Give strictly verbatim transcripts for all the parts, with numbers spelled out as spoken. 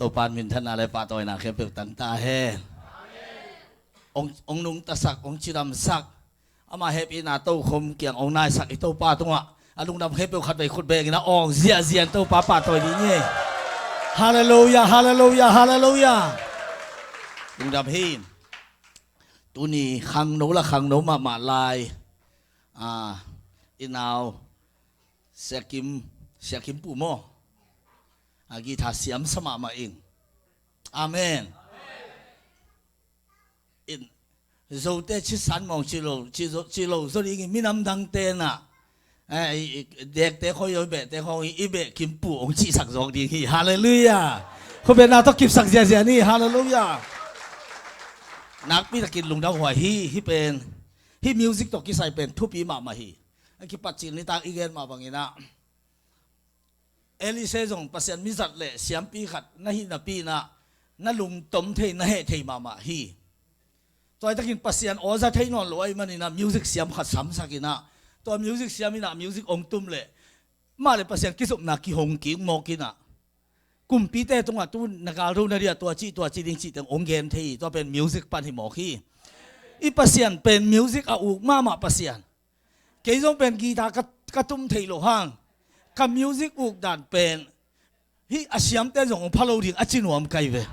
Topa'n minthanna le pahtawina khempeuh tang ta hen. Hong, hong nungtasak, hong cidamsak, ama hehpihna tokhom kiang hong naisak i Topa tungah a lungdam khempeuh khatvei khut bengin a awng ziahziah in Topa pahtawi dih ni. Halleluiah, halleluiah, halleluiah. Lungdam hi. Tuni khangno la khangno mahmah lai, a, i nau Sia Kim, Sia Kim Pu maw, a, guitar siamsa mahmah ing. Amen. In, Zote Chisan Mawng ci lo, ci zo, ci lo zaw dingin minam dangte na, eh, i, i, dekte khawng i behte khawng i, i beh Kim Pu hong cihsak zawk ding hi. Halleluiah. Khuabenna tawh kipsak ziahziah ni. Halleluiah. Nakpi takin lungdam huai hi. Hih pen, hih music tawh kisai pen thupi mahmah hi. A kipat cil nitak i gen mah bangin ah, Elisha zong Pasian mizat le siampi khat na hih napi in ah na lungtom thei, na heh thei mahmah hi. Tua hi takin Pasian aw za thei nawn lo ahih manin ah music siam khat samsak in ah, tua music siam in ah music hong tum leh mah le Pasian kizopna kihong kik mawk in ah, kumpite tungah tu na galdo nading ah tua ci, tua ci ding cih teng hong gen thei hi. Tua pen music pan hi mawk hi. I Pasian pen music a uk mahmah Pasian. Kei zong pen guitar ka, ka tum thei lo hang, ka music uk dan pen hih a siamte zong hong pha lo ding a ci nuam ka hi ve.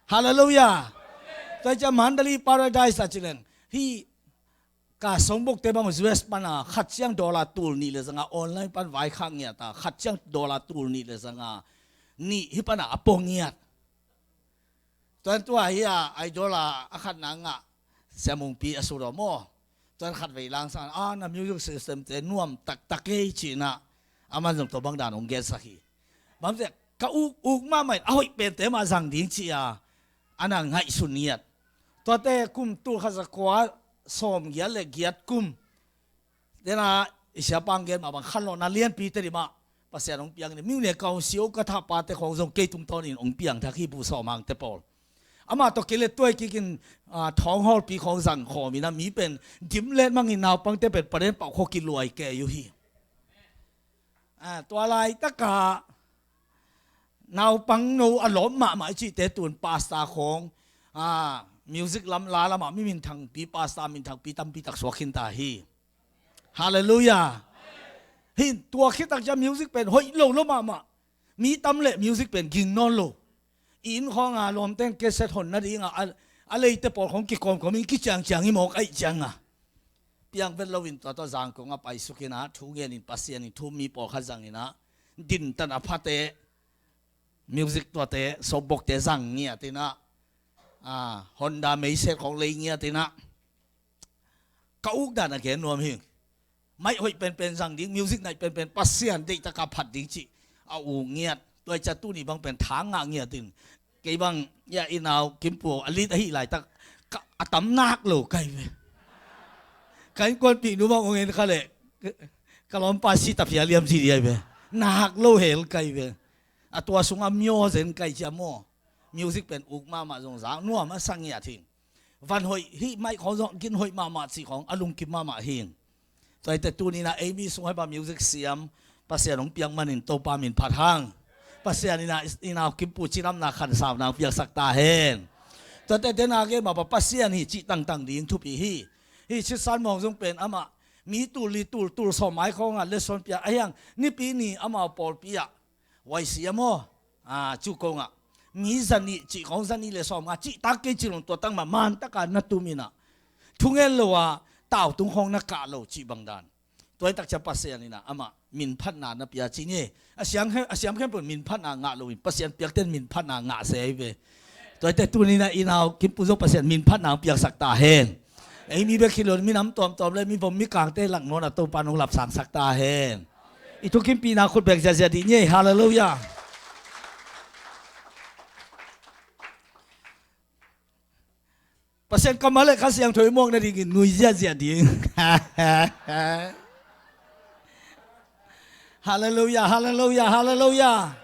Halleluiah. Tua hi ciang Mandalay Paradise ah ci leng, hih ka songbokte bang U S pan a khat ciang dollar tul nih le zanga, online pan vaikhak ngiat a khat ciang dollar tul nih le zanga nih hih pan a a pua ngiat. Tuan tua hi a idol a, a khatna ngah Sia Mungpi a sut aw maw. Tuan khatvei langsang a, na music system te nuam taktak ei ci in ah, aman zong tua bang dan hong gensak hi. Bang ci a, ka uk, uk mahmah in a hoih pente mah zang ding ci a, a na ngaihsun ngiat. Tuate kum tul khat za kua sawm giat le giat kum, den a i siapa hong gen mah bang khanlawhna lianpi te dih mah Pasian hong piang in, mi ne kau sio ka thahpate khawng zong kei tungtawnin hong piang thak hi, bu sawmangte pawl. Amah tawh kei le tuai kikin, a, thawng hawlpi khawng zang khawm in ah, mi pen dim let mangin naupangte pen paden pauh khawng kiluai kei uh hi. A, tua laitakah naupangno a lawp mahmah i cihte tun pastor khawng, a, music lam, la lamah mi minthangpi, pastor minthangpi tampi tak suak khin ta hi. Halleluiah. Hin tua khit tak ciang music pen hoih lo lo mahmah. Mi tam le music pen ging nawn lo. I inn khawng a lawmteng cassette hon nading a, a, a leite pawl khawng kikawmkawm in kiciangciang hi mawk ahih ciang a, piang vet loin tua tawh Zangkong ah paisuk in ah, thu ngen in Pasian in thu mi pawlkhat zang in ah, dintan a phate, music tuate, sobokte zang ngiat in ah, a, Honda meiset khawng lei ngiat in ah, ka uk dan a gen nuam hi. Maih hoih penpen zang ding, music naih penpen Pasian deihtak a phat ding cih a uk ngiat. Tua hi ciang tuni bang pen tha ngah ngiat in, kei bang, ya, i nau Kim Pu a lit ahih laitak, ka, a tam nak lo ka hi ve. Ka innkuanpihnu bang hong en kha leh, ka lawmpa si ta phia liam ci ding ahi ve. Nak lo hel ka hi ve. A tua sungah myo zen ka hi ciang maw. Music pen uk mahmah zong zang nuam a sa ngiat hi. Van hoih, hih maih khawng zong gin hoih mahmah cih khawng a lungkim mahmah hi. Tua hi teh tuni in ah ei mi sung hoih bang music siam Pasian hong piak manin Topa min phat hang. Pasian in ah, i nau Kim Pu cidamna khansauna hong piaksak ta hen. Tua teh den a gen mah bang Pasian hi cih tangtang ding thupi hi. Hih Chisan Mawng zong pen amah mi tul li tul, tul sawm mai khawng ah lesson pia a hiang, nipi ni amau pawlpi ah Y C M aw, a, cu kong ah mi zanih cih khawng, zanih le sawmnga cih tak kei ci lo, tua tang mah man taka na tum in ah, thungen lo a tautung khawng na kah lo cih bang dan. Tua hi tak ciang Pasian in ah amah min phatna na pia ci ni. A siam khem, a siam khempeuh min phatna ngah lo in, Pasian piakten min phatna ngah se hi ve. Tua hi teh tuni in ah i nau Kim Pu zong Pasian min phatna hong piaksak ta hen. Ei mi bek hi lo in minam tuamtuam le mi vom mi kangte lak nawn ah Topa in hong lapsangsak ta hen. I thukimpihna khut beng ziahziah dih ni. Halleluiah. Pasian kammal le Kha Siangtho i muak nadingin nui ziahziah ding. Halleluiah, halleluiah, halleluiah.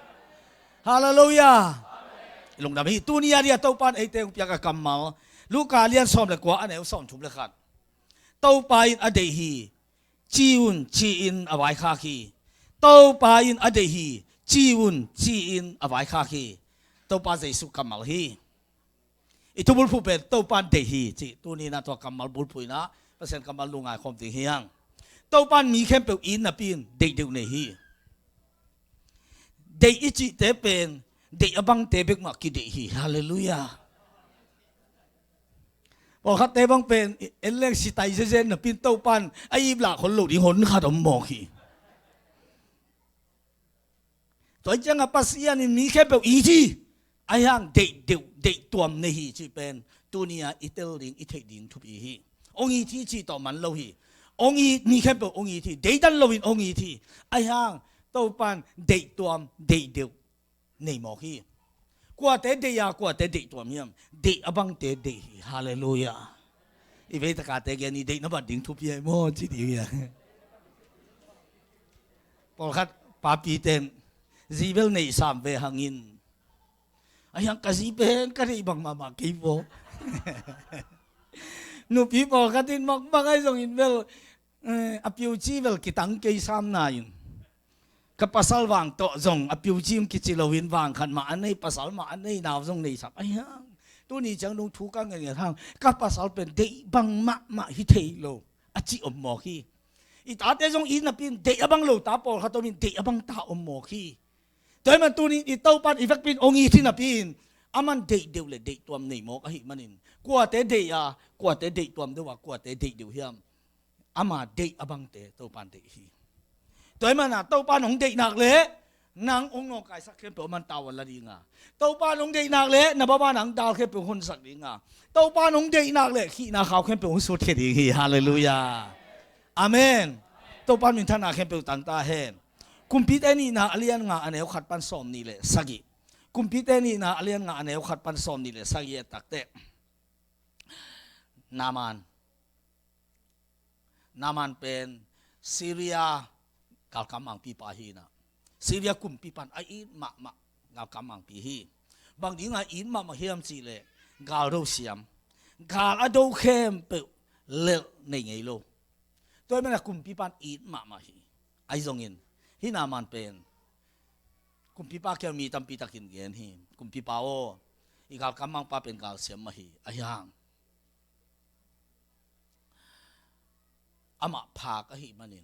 Halleluiah. I lungdam hi. Tuni a dia Topa in eite hong piak a kammal, Luka lian sawm le kua, a neu sawmthum le khat. Topa in a deih hi, ci un, ci-in a vaikhak hi. Topa in a deih hi, ci un, ci-in a vaikhak hi. Topa Jesu kammal hi. I thubulphuh pen Topa in deih hi, ci. Tuni-in ah tua kammal bulphuh in ah Pasian kammal lungngai khawm ding hi hang. Topa in mi khempeuh it napi-in deih deuh nei hi. Deih i cihte pen deih a bangte bek mah kideih hi. Halleluiah. Pawlkhatte bang pen en leng sitai zezen napi-in Topa in a ip lah khol lo ding hon khat om mawk hi. Tua hi ciangah Pasian in mi khempeuh it hi. Ahi hang deih deuh, deih tuam nei hi cih pen tuni-a i tel ding, i theih ding thupi hi. Hong it hi cih tawh man lo hi. Hong it, mi khempeuh hong it hi. Deidan loin hong it hi. Ahi hang Topa in deih tuam, deih deuh nei mawk hi. Kuate deih a, kuate deih tuam hiam? Deih a bangte deih hi. Halleluiah. I vei takate gen, i deihna bat ding thupi hi maw ci ding hi a. Pawlkhat papite in zi bel neih sam ve hangin, ahi hang ka zi pen ka deih bang mahmah kei vaw. Nupi pawlkhat in makbang ahi zongin bel, eh, a piuci bel kitang kei sam na in, ka pasal vang tawh zong a piuci kici loin vang khat mah a nei, pasal mah a nei, nau zong nei sam. Ahi hang tuni ciang dong thu ka ngen ngen hang, ka pasal pen deih bang mahmah hi thei lo a ci om mawk hi. I tate zong it napi-in deih a bang lo ta pawlkhat om in, deih a bang ta om mawk hi. Tua ahih man tuni-in i Topa in i vekpi-in hong it hi napi-in, aman deih deuh le deih tuam nei mawk ahih manin, kuate deih a, kuate deih tuam deuh a, kuate deih deuh hiam? Ama deih a bangte Topa in deih hi. Tua ahih manin ah Topa in hong deih nak leh nang hong nawngkaisak khempeuh aman tau a la ding a, Topa in hong deih nak leh na baba nang dal khempeuh hong honsak ding a, Topa in hong deih nak leh khihna khau khempeuh hong sutkhia ding hi. Halleluiah. Amen. Topa in minthanna khempeuh tang ta hen. Kumpite nihna a lian nga a neu khat pan sawm nih le sagih. Kumpite nihna a lian nga a neu khat pan sawm nih le sagih a tak teh, Naaman. Naaman pen Syria galkap mangpipa hi in ah, Syria kumpipa in a it mahmah galkap mangpi hi. Bang ding a it mahmah hiam cih leh gal do siam, gal a do khempeuh lelh nei ngei lo. Tua ahih manin ah kumpipa in it mahmah hi. Ahi zongin hih Naaman pen kumpipa kiang mi tampi takin gen hi. Kumpipa aw, i galkap mangpa pen gal siam mah hi. Ahi hang amah phak ahih manin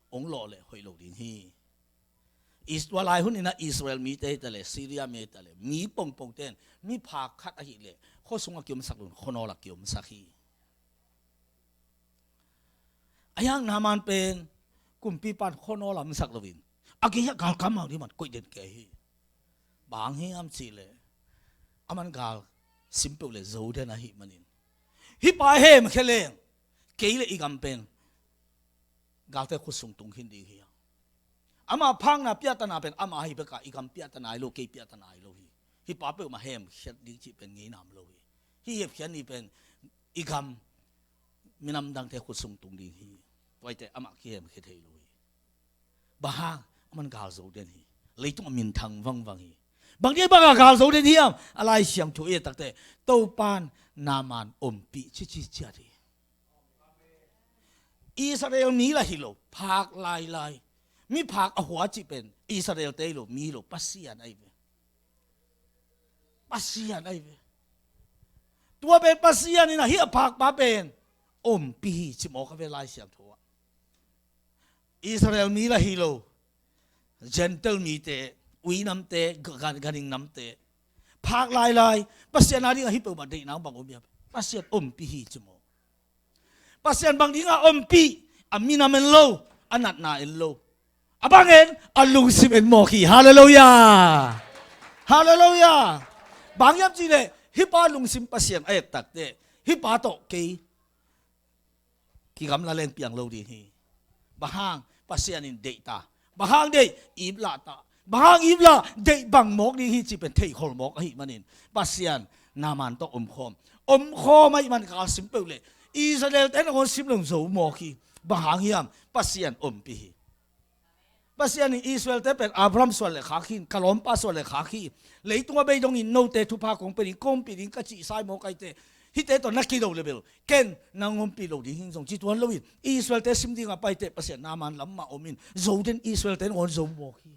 hong lawh leh hoih lo ding hi. Is-, tua lai hun in ah Israel mite hi ta leh, Syria mi hi ta leh, mi pongpongte in mi phak khat ahih leh khua sungah kiomsak lo in, khuanawl ah kiomsak hi. Ahi hang Naaman pen kumpipa in khuanawl ah omsak loin a gei ah galkap mang ding man koih den kei hi. Bang hiam cih leh aman gal sim peuh leh zo den ahih manin, hih pa hemkhia leng kei le i gam pen galte khut sung tung khin ding hi. Amah phakna piahtana pen amah ahi bek a, i gam piahtana hi lo, kei piahtana hi lo hi. Hih pa peuhmah hemkhiat ding cih pen ngeinam lo hi. Hih hemkhiat ni pen i gam minam dangte khut sung tung ding hi. Tua hi teh amah kihemkhia thei lo hi. Bang hang? Aman gal zo den hi. Leitung a minthang vangvang hi. Bang dia bang a gal zo den hiam? A Lai Siangtho i et tak teh Topa in Naaman ompih cici ciat hi. Israel mi lah hi lo, phak lailai. Mi phak a hua cih pen Israel te hi lo, mi hi lo, Pasian ahi ve. Pasian ahi ve. Tua pen Pasian in ah hih a phakpa pen ompih hi ci mawk a ve Lai Siangtho ah. Israel mi lah hi lo, Gentile mite, uinamte, ga-, ga-, ganhing namte, phak lailai, Pasian a ding a hih peuhmah deihna bang om hiam? Pasian ompih hi ci mawk. Pasian bang ding a ompih? A minam en lo, a natna en lo. A bang en? A lungsim en mawk hi. Halleluiah. Halleluiah. Bang hiam cih leh hih pa lungsim Pasian a et tak teh hih pa tawh kei kigamla leng piang lo ding hi. Bang hang? Pasian in deih ta. Bang hang deih? Ip lah ta. Bang hang ip lah? Deih bang mawk ding hi cih pen theikhol mawk ahih manin Pasian Naaman tawh omkhawm. Omkhawm ahih man gal sim peuh leh Israel te nangawn sim lo zo mawk hi. Bang hang hiam? Pasian ompih hi. Pasian in Israel te pen Abraham suan le khak hi, ka lawmpa suan le khak hi. Leitung a bei dongin note thupha kong pia ding, kong pia ding ka cih sai mawk ahih teh hihte tawh na kido le bel ken nang ompih lo ding hing zong ci tuan loin Israel te sim ding a pai teh Pasian Naaman lam mah om in zo den Israel te nangawn zo mawk hi.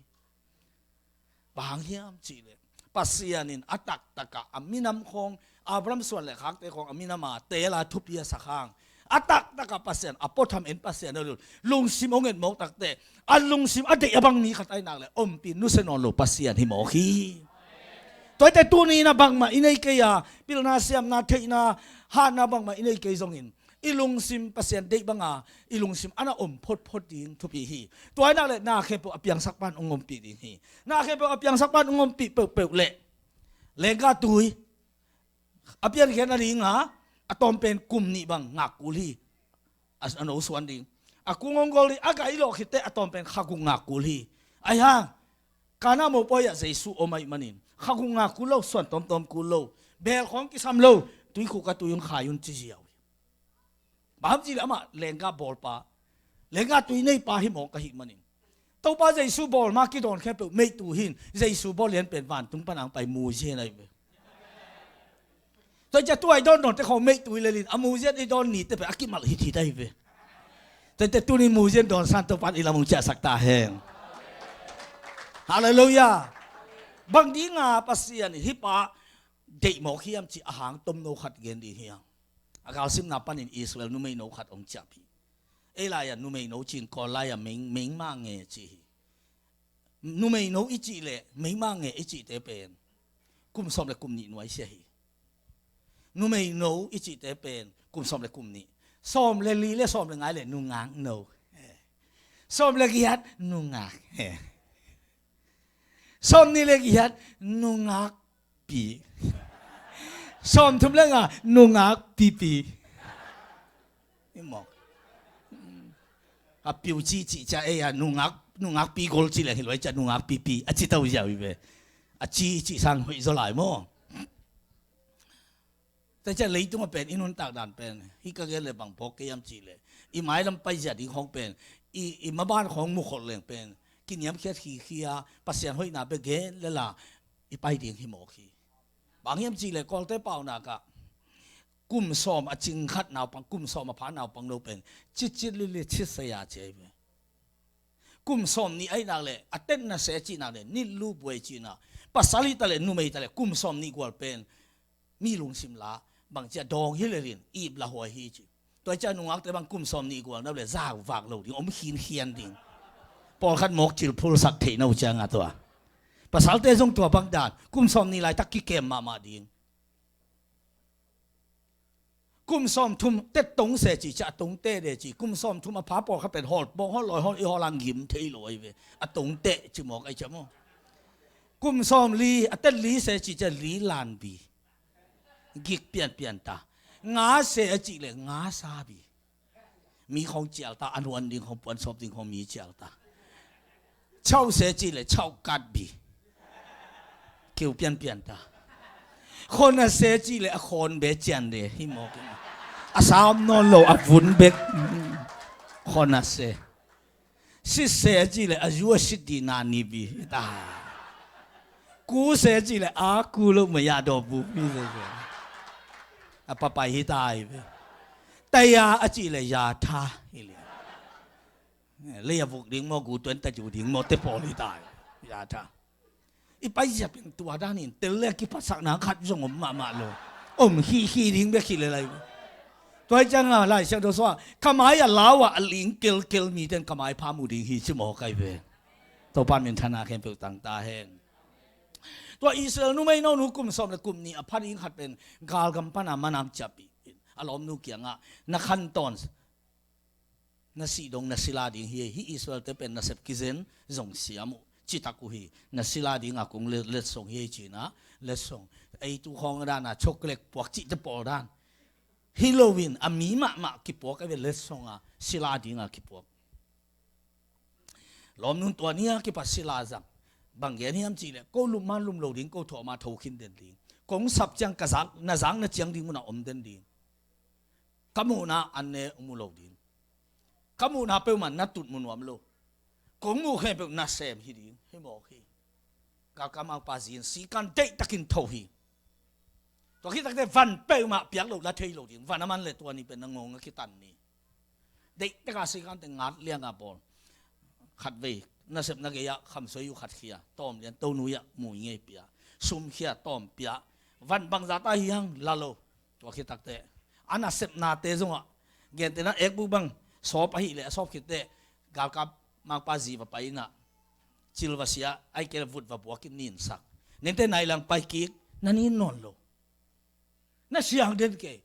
Bang hang hiam cihleh, Pasian in a taktakah a minam khawng, Abraham suan le khakte khawng a minam a teel a thupi a sak hang, a taktakah Pasian a puatham en Pasian a lun lungsim hong et mawk takteh, a lungsim a deih a bang mi khat ahih nak leh ompih nusia nawn lo Pasian hi mawk hi. Tuate tuni-in a bangmah i nei kei a, pilna siamna theihna hatna bangmah i nei kei zongin, i lungsim Pasian deih banga i lungsim a na om photphot ding thupi hi. Tua ahih nak leh na khempeuh a piangsak pan hong ompih ding hi. Na khempeuh a piangsak pan hong ompih peuhpeuh leh, lenggah tui a piankhiat nadinga a tawmpen kum nih bang ngak kul hi. A, a no suan ding. A kung hong gol ding, a gai lawh khitteh a tawmpen kha guk ngak kul hi. Ahi hang, Kana mopawi ah Jesu om ahih manin kha guk ngak kul lo, suan tawmtawm kul lo, beel khawng kisam lo, tuikhuk ah tui un khai un ci ziau hi. Bang hang hiam cihleh amah lenggah bawlpa, lenggah tui neipa hi mawk ahih manin, Topa Jesu bawl ma kidawn khempeuh meitu hi in, Jesu bawl lian pen vantung pan a hong pai museum ahi ve. Tua ciang tua i dawn dawnte khawng meitu hi lel in, a museum i dawn nite pen a kimalh hithit ahi ve. Tua ciang tuni museum dawn san Topa in i lam hong ciahsak ta hen. Halleluiah. Bang dinga Pasian in hih pa deih mawk hiam cih a hang tomno khat gen ding hi hang. A galsimna panin Israel numeino khat hong ciah hi. Ei lai-ah numeino ci-in, Kawl lai-ah meng, mengma nge ci hi. Numeino i cih leh, mengma nge i cihte pen kum sawm le kum nih nuaisia hi. Numeino i cihte pen kum sawm le kum nih. Sawm le li le sawm le nga leh nungak no. Sawm le giat nungak. Sawm nih le giat nungak pi. Sawm thum le nga nungak pipi. I mawk. A piu ci cih ciang ei a nungak, nungak pi gol ci leng hi lo, ei ciang nungak pipi a ci to ziau hi ve. A ci cih sang hoih zaw lai maw. Tua ciang leitungah pen i nuntak dan pen hih ka gen leh bang phawk kei hiam cihleh, i mailam paizia ding khawng pen, i, i maban khawng mukhol leng pen kiniamkhiat khikhia, Pasian hoihna bek gen lel a i pai ding hi mawk hi. Bang hiam cihleh Kawlte paunak ah kum sawm a cing khat naupang, kum sawm a pha naupang lo pen citcit lili citseia ci ahi ve. Kum sawm nih ahih nak leh a tetna se cih nak leh nitlu buai cihna, pasal hi ta leh numei ta leh kum sawm nih gual pen mi lungsim la, bang ciah dawng hi lel in ip la huai hi ci. Tua ciang nungakte bang kum sawm nih gual na leh zauvak lo ding, om khinkhian ding. Pawlkhat mawk cil phulsak theih na uh ciang a tua. Pasalte zong tua bang dan, kum sawm nih laitak kikem mahmah ding. Kum sawm thum tet tong se ci ciah a tong teh de ci. Kum sawm thum a pha pawlkhat pen hawl, bawng hawl, lawi hawl, i hawl a ngim thei lo ahi ve. A tong teh ci mawk ahi ciah maw. Kum sawm li a tet li se ci ciah li lanbi. Gik pianpian ta. Nga se a cih leh nga sabi. Mi khawng cial ta, a nuan ding khawng, puan sawp ding khawng mi cial ta. Chau se cih leh chau kat bi. Kiu pianpian ta. Khawn a se cih leh a khawn be cian de hi mawk. A sam nawn lo a vun bek. Khawn a se. Sit se cih leh a zu a sit di na ni bi. Ta. Ku se cih leh a ku lo ma ya daw bu. Hi se se. A papai hi ta hi ve. Taya a cih leh ya tha hi le. Lei a vuk ding maw, gu tuan ta ju ding maw, te pawl hi ta hi. Ya tha. I paizia pen tua dan in tel le kiphatsakna khat zong om mahmah lo. Om khikhi ding bek hi le lai. Tua hi ciang a Lai Siangtho sungah, ka mai a lau ah a ling kelkel mite in ka maipha mu ding hi ci mawk ahi ve. Topa minthanna khempeuh tang ta hen. Tua Israel numeino nu kum sawm le kum nih a pha ding khat pen galgam pana manam ciahpih in a lawmnu kiangah, na khantawn, na sih dong na sila ding hi, hih Israelte pen nasep kizen zong siam uh citak uh hi, na sila dinga kong le-, letsong hi ei ci-in ah, letsong. Ei tu khawng dana chocolate puak cihte pawl dan hi loin a mi mahmah kipuak ahi ve, letsonga sila dinga kipuak. Lawmnun tua ni a kipat sila zang. Bang gen hiam cihleh, ko lum man lum lo ding, ko tho man tho khin den ding. Kong sap ciang ka zak, na zak na ciang ding munah om den ding. Ka muhna an ne mu lo ding. Ka muhna peuhmah na tut mu nuam lo. Kong muh khempeuh nasem hi ding. Hi mawk hi. Ka kamaupa zin sikan deihtakin tho hi. Tua khit takteh van peuhmah piak loh la thei lo ding. Van a man le tua ni pen na ngawng a kitan ni. Deihtak a sikante ngat lianga bawl. Khatvei nasepna gei-ah khamsuai uh khat khia, tawm lian Tonu-ah mui ngei pia, sum khia tawm pia, van bangzah ta hi hang la lo. Tua khit takteh a nasepnate zongah, gentehna ekbuk bang sawp ahih leh a sawp khit teh galkap mangpa zi va pai in ah, cil va sia, ahih kei leh vut va buak in ninsak. Nente nai lang pai kik, na nin nawn lo. Na siang den kei.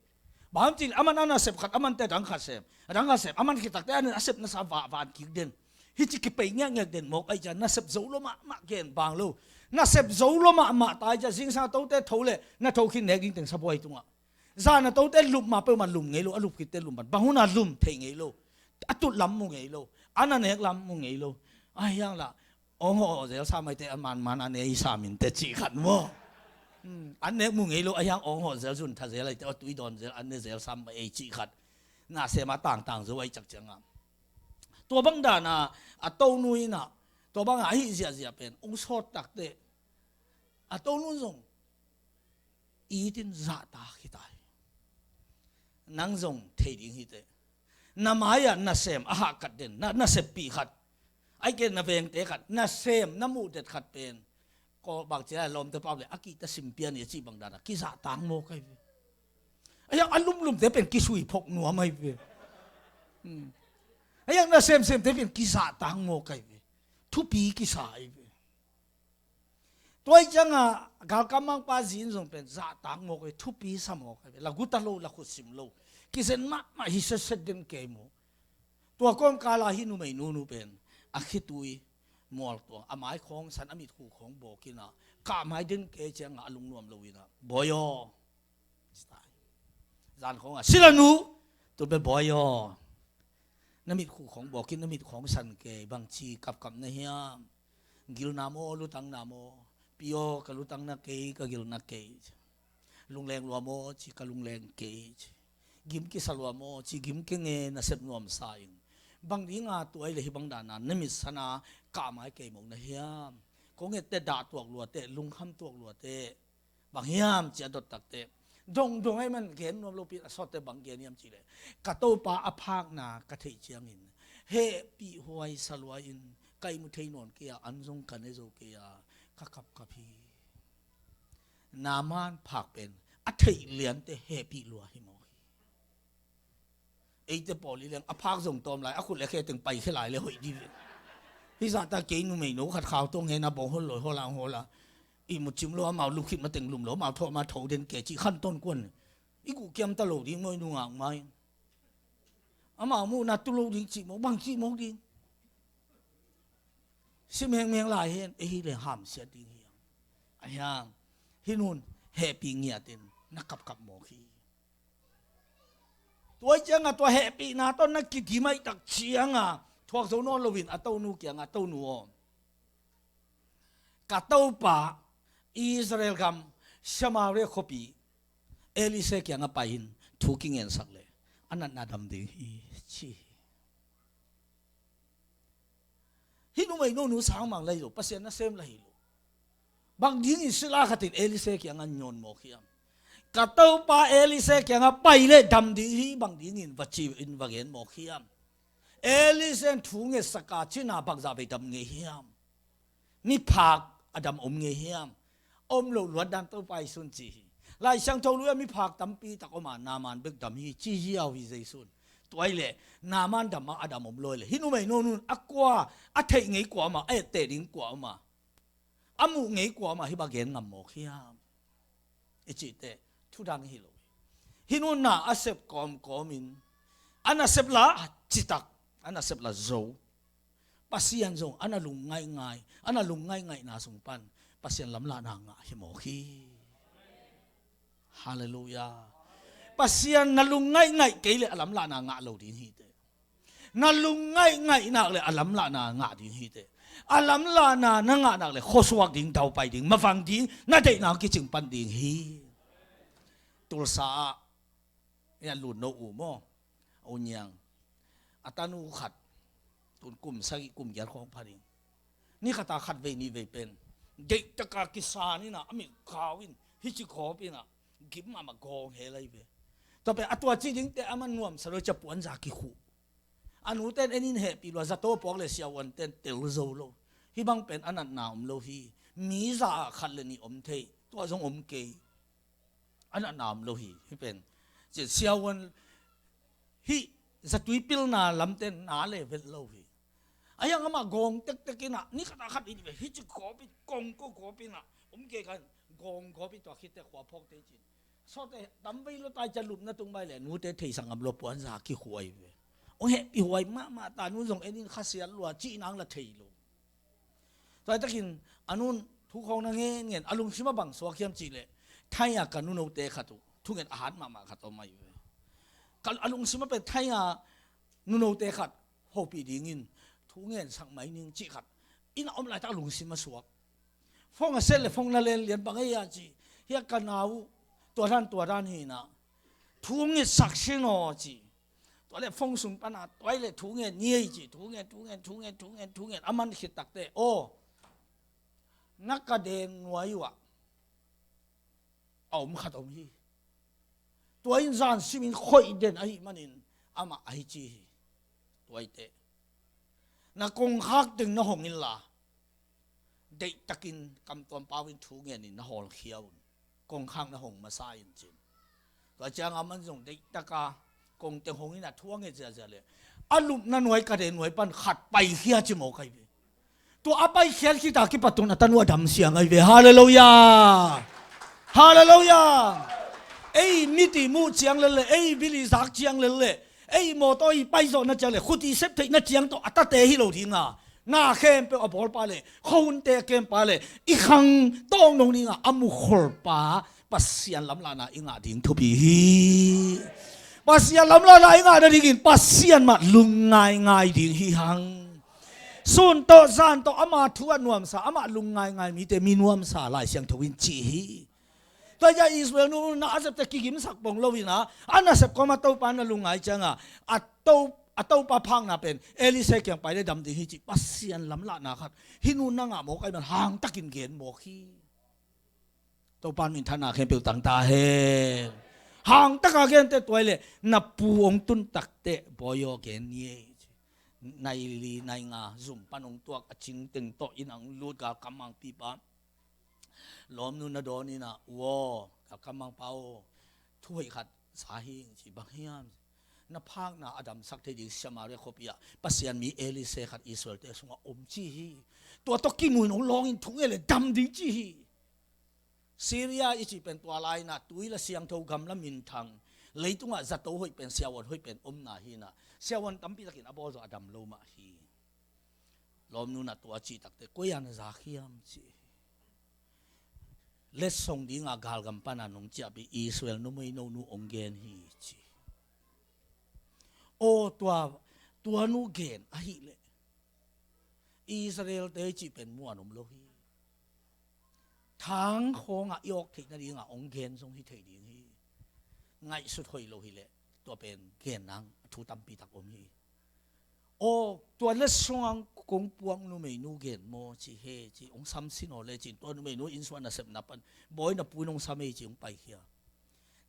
Bang hang hiam cih leh aman a nasep khat, aman teh a dang khat sem, a dang khat sem, aman khit takteh a nasepna sa va van kik den. Hih ci kipei ngiakngiak den mawk ahih ciang nasep zo lua mahmah gen bang lo. Nasep zo lua mahmah ta ahih ciang zingsang a tote tho leh na tho khin nek ding teng sabuai tungah. Zan a tote lup mah peuhmah lum ngei lo, a lup khit teh lum pan. Bang hun a lum thei ngei lo. A tut lam mu ngei lo. A na nek lam mu ngei lo. Ahi hang lah, awng hawh zel sa mai teh, a man man a ne i sa min teh cih khat maw. Hmm, a nek mu ngei lo, ahi hang awng hawh zel, zun tha zel, a tui dawn zel, a ne zel sa mai ei cih khat. Nasem a tangtang zo ahih ciang ciangah. Tua bang dan a, a Tonu in ah, tua bang a ahi ziahziah pen, hong sawt takteh, a Tonu zong it in zahtak hi ta hi. Nang zong thei ding hi teh. Na mai-ah nasem a hahkat den, na, naseppih khat, ahih kei leh na vengte khat, nasem, na muh det khat pen, ko bang ci a lawmte pau leh a kihta sim pian hi a cih bang dan a kizahtak mawk ahi ve. Ahi hang a lumlumte pen kisui phok nuam ahi ve. Hmm. Ahi hang nasemsemte pen kizahtak mawk ahi ve. Thupi kisa ahi ve. Tua ahih ciangah galkap mangpa zi in zong pen zahtak mawk ahi, thupi sa mawk ahi ve. La gu ta lo, la khut sim lo. Kizen mahmah hi setset den kei maw. Tua kawmkal a hih numei nunu pen a khitui mual tuang, a mai khawng san, a mitkhu khawng bawk in ah, kah mai den kei ciangah a lungnuam lo in ah, Bawi aw, zan khawng ah, si la nu, tu pen Bawi aw, na mitkhu khawng bawk in, na mit khawng san kei, bangci kapkap na hiam? Gilna maw, lutangna maw? Pi aw, ka lutangna kei, ka gilna kei. Lungleng lua maw, ci, ka lungleng kei, ci. Gim kisa lua maw, ci, gim keng e, nasep nuamsa ing. Bang dinga tua ahih leh hih bang dan a na mit san a kah mai kei mawk na hiam? Kong et teh dah tuak lua teh, lungkham tuak lua teh. Bang hiam ci a dot takteh, dongdong ahih man gen nuam lopi in a sawt teh bang gen hiam cih leh, ka Topa a phakna ka theih ciangin hehpih huai sa lua in, ka ihmu thei nawn kei a, an zong ka ne zo kei a, ka kapkap hi. Naaman phak pen a theih lian teh hehpih lua hi mawk hi. Eite pawl i leng a phak zong tawm lai, a khut le khe teng paikhia lai le hoih dih ve. Hih zahta kei numeino khat khau tawng hen a bawng hol lawi hol a hong hol a, ihmu cim lo, amau lup khit mateng lum lo, amau thawh ma tho den kei cih khantawn kuan. I guh kiam ta lo ding maw, i nungak mai. Amau muhna tu lo ding cih mawk, bang cih mawk ding. Sim hengmeng lai hen, ei hi leng hamsiat ding hi hang. Ahi hang, hih nun hehpih ngiat in na kapkap mawk hi. Tua ahih ciangah tua hehpihna tawh na kidim ahih tak ciangah thuak zo nawn loin a Tonu kiangah, Tonu aw, ka Topa Israel gam Samaria khuapi Elisha kiangah pai-in thu kingensak leh a natna dam ding hi, ci hi. Hih numei nunu sangmang la hi lo, Pasian nasem la hi lo. Bang dingin sila khatin Elisha kiangah nyawn mawk hiam? Ka Topa Elisha kiangah pai leh dam ding hi, bang dingin va ci-in va gen mawk hiam? Elisha in thu ngetsak a, cina bangzah vei dam ngei hiam? Miphak a dam om ngei hiam? Om loh luat dan Topa Jesu'n ci hi. Lai Siangtho lui-ah miphak tampi tak om a, Naaman bek dam hi, ci ziau hi Jesu'n. Tua ahih leh Naaman dam a, a dam om lo ahih leh hih numei nunun a kua, a theih ngei kua om a, a etteh ding kua om a, a muh ngei kua om a, hih bang gen ngam mawk hiam? I cih teh thu dang hi lo hi. Hih nunna a sep kawmkawmin, a nasep la citak, a nasep la zo. Pasian zong a na lungngaih ngaih, a na lungngaih ngaihna sung pan Pasian lamlahna ngah hi mawk hi. Halleluiah. Pasian na lungngaih ngaih kei leh a lamlahna ngah lo ding hi teh. Na lungngaih ngaih nak leh a lamlahna ngah ding hi teh. A lamlahna na ngah nak leh khuasuak ding, daupai ding, mavang ding, na deihna kicing pan ding hi. Tulsa ah, a lutno u maw, a u Niang, a tanu khat, tun kum sagih kum giat khawng pha ding. Ni khat a khat vei nih vei pen, deihtak a kisan in a, a mit kau in, hih ci khawp in a, gim mahmah gawng hel ahi ve. Tua pen a tua ci ding teh a man nuamsa lo, ca puanza kikhuh. A nute in en in hehpih lua, zato puak le siavuante'n tel zo lo. Hih bang pen a natna om lo hi. Mi za ah khat le nih om thei, tua zong om kei. A natna om lo hi. Hih pen, ci, siavuan, hih zatui pilna lamte'n na le vet lo hi. A hiang amah gawng tektek in ah, ni khat a khat in ve, hih ci gawp in, kong ko gawp in ah, om kei khan, gawng gawp in tua khit teh khua phawk teh cin. Sawte, tam vei lo tai cia lupna tung bai le, nute theisak ngam lo puanza kikhuai ve. Ong hehpih huai mahmah ta, nu zong en in khasiat lua, cih nang la thei lo. Tua takin, a nun thu khawng na ngen ngen, a lungsim ah bang suak hiam cih leh, thai a ka nunote khat uh, thungen a hat mahmah khat om ahi ve. Ka, a lungsim ah pen thai a nunote khat, hopih dingin, thu ngen sak mai ning cih khat. Inn ah om laitak lungsim a suak. Phone a set le phone na len lian bang ei a ci. Hia ka nau, tua dan, tua dan hi na. Thu ngen sak sin aw ci. Tua le phone sung pan a, tua le thu ngen ni ei ci. Thu ngen, thu ngen, thu ngen, thu ngen, thu ngen. A man khit tak teh. Aw. Na ka den nuai uh ah. A om khat om hi. Tua in zan simin khoih den ahih manin amah ahi ci hi. Tua i teh. Na kongkhak teng na hong inla. Deihtakin kamtuam pau in thu ngen in na hawlkhia un. Kongkhak na hong masa in cin. Tua ciang a man zong deihtaka kong teng hong in a thu a ngen ziazia le. A lupna nuai ka den nuai pan khat paikhia ci mawk ahi ve. Tua a paikhiat khit a kipat un a tanu a dam siang ahi ve. Halleluiah. Halleluiah. Ei mit i muh ciang lel le, ei bil i zak ciang lel le, ei mawtaw i paizawhna ciang le, khut i sep theihna ciang tawh a tate hi lo ding a, na khempeuh a bawlpa le, khuahunte a kempa le, i khang tawng dong ding a, a mukholpa Pasian lamlahna i ngah ding thupi hi. Pasian lamlahna i ngah nadingin Pasian mah lungngaingai ding hi hang. Sun tawh zan tawh ama thu a nuamsa, amah lungngaingai mite mi nuamsa Lai Siangtho in ci hi. Tua hi a Israel nu na a zepte kigimsak pong lo in a, a nasep kawm a Topa na lungngai ciang a, a to, a Topa phakna pen Elisha kiang pai le dam ding hi ci, Pasian lamlahna khat. Hih nu na ngah mawk ahi man hangtakin gen mawk hi. Topa minthanna khempeuh tang ta hen. Hangtaka gente tua i le, na pu hong tun tak teh bawi aw gen ni ei. Nai li nai nga zum pan hong tuak a cing teng tawh in ang lut galkam mangpipa. Lawmnu na dawn in a, u aw, galkam mangpa aw, thu hoih khat sa hi ing ci, bang hiam? Na phakna a damsak thei ding Samaria khuapi ah Pasian mi Elisha khat Israelte sungah om ci hi. Tua tawh kimu in hong lawng in thu ngen le dam ding ci hi. Syria i cih pen tua lai in a, tuila siangtho gamla minthang, leitungah zato hoih pen, siavuan hoih pen omna hi in a, siavuan tampi takin a bawl zawh a dam lo mah hi. Lawmnu na tua cih tak teh, koi a na zak hiam ci hi. Letsong dinga galgam pana nong ciahpih Israel numeino nu hong gen hi ci hi. Aw, tua, tua nu gen ahih leh Israelte i cih pen muan om lo hi. Thang khawngah i awk theih nadingah hong gen zong hi thei ding hi. Ngaihsut hoih lo hi leh tua pen gen nang a thu tampi tak om hi. Aw, tua letsong ang kong puak numeinu gen maw ci hi ci, hong sam sin aw le ci, tua numeinu innsuan nasepna pan bawi na pu in hong sam hi ci, hong paikhia.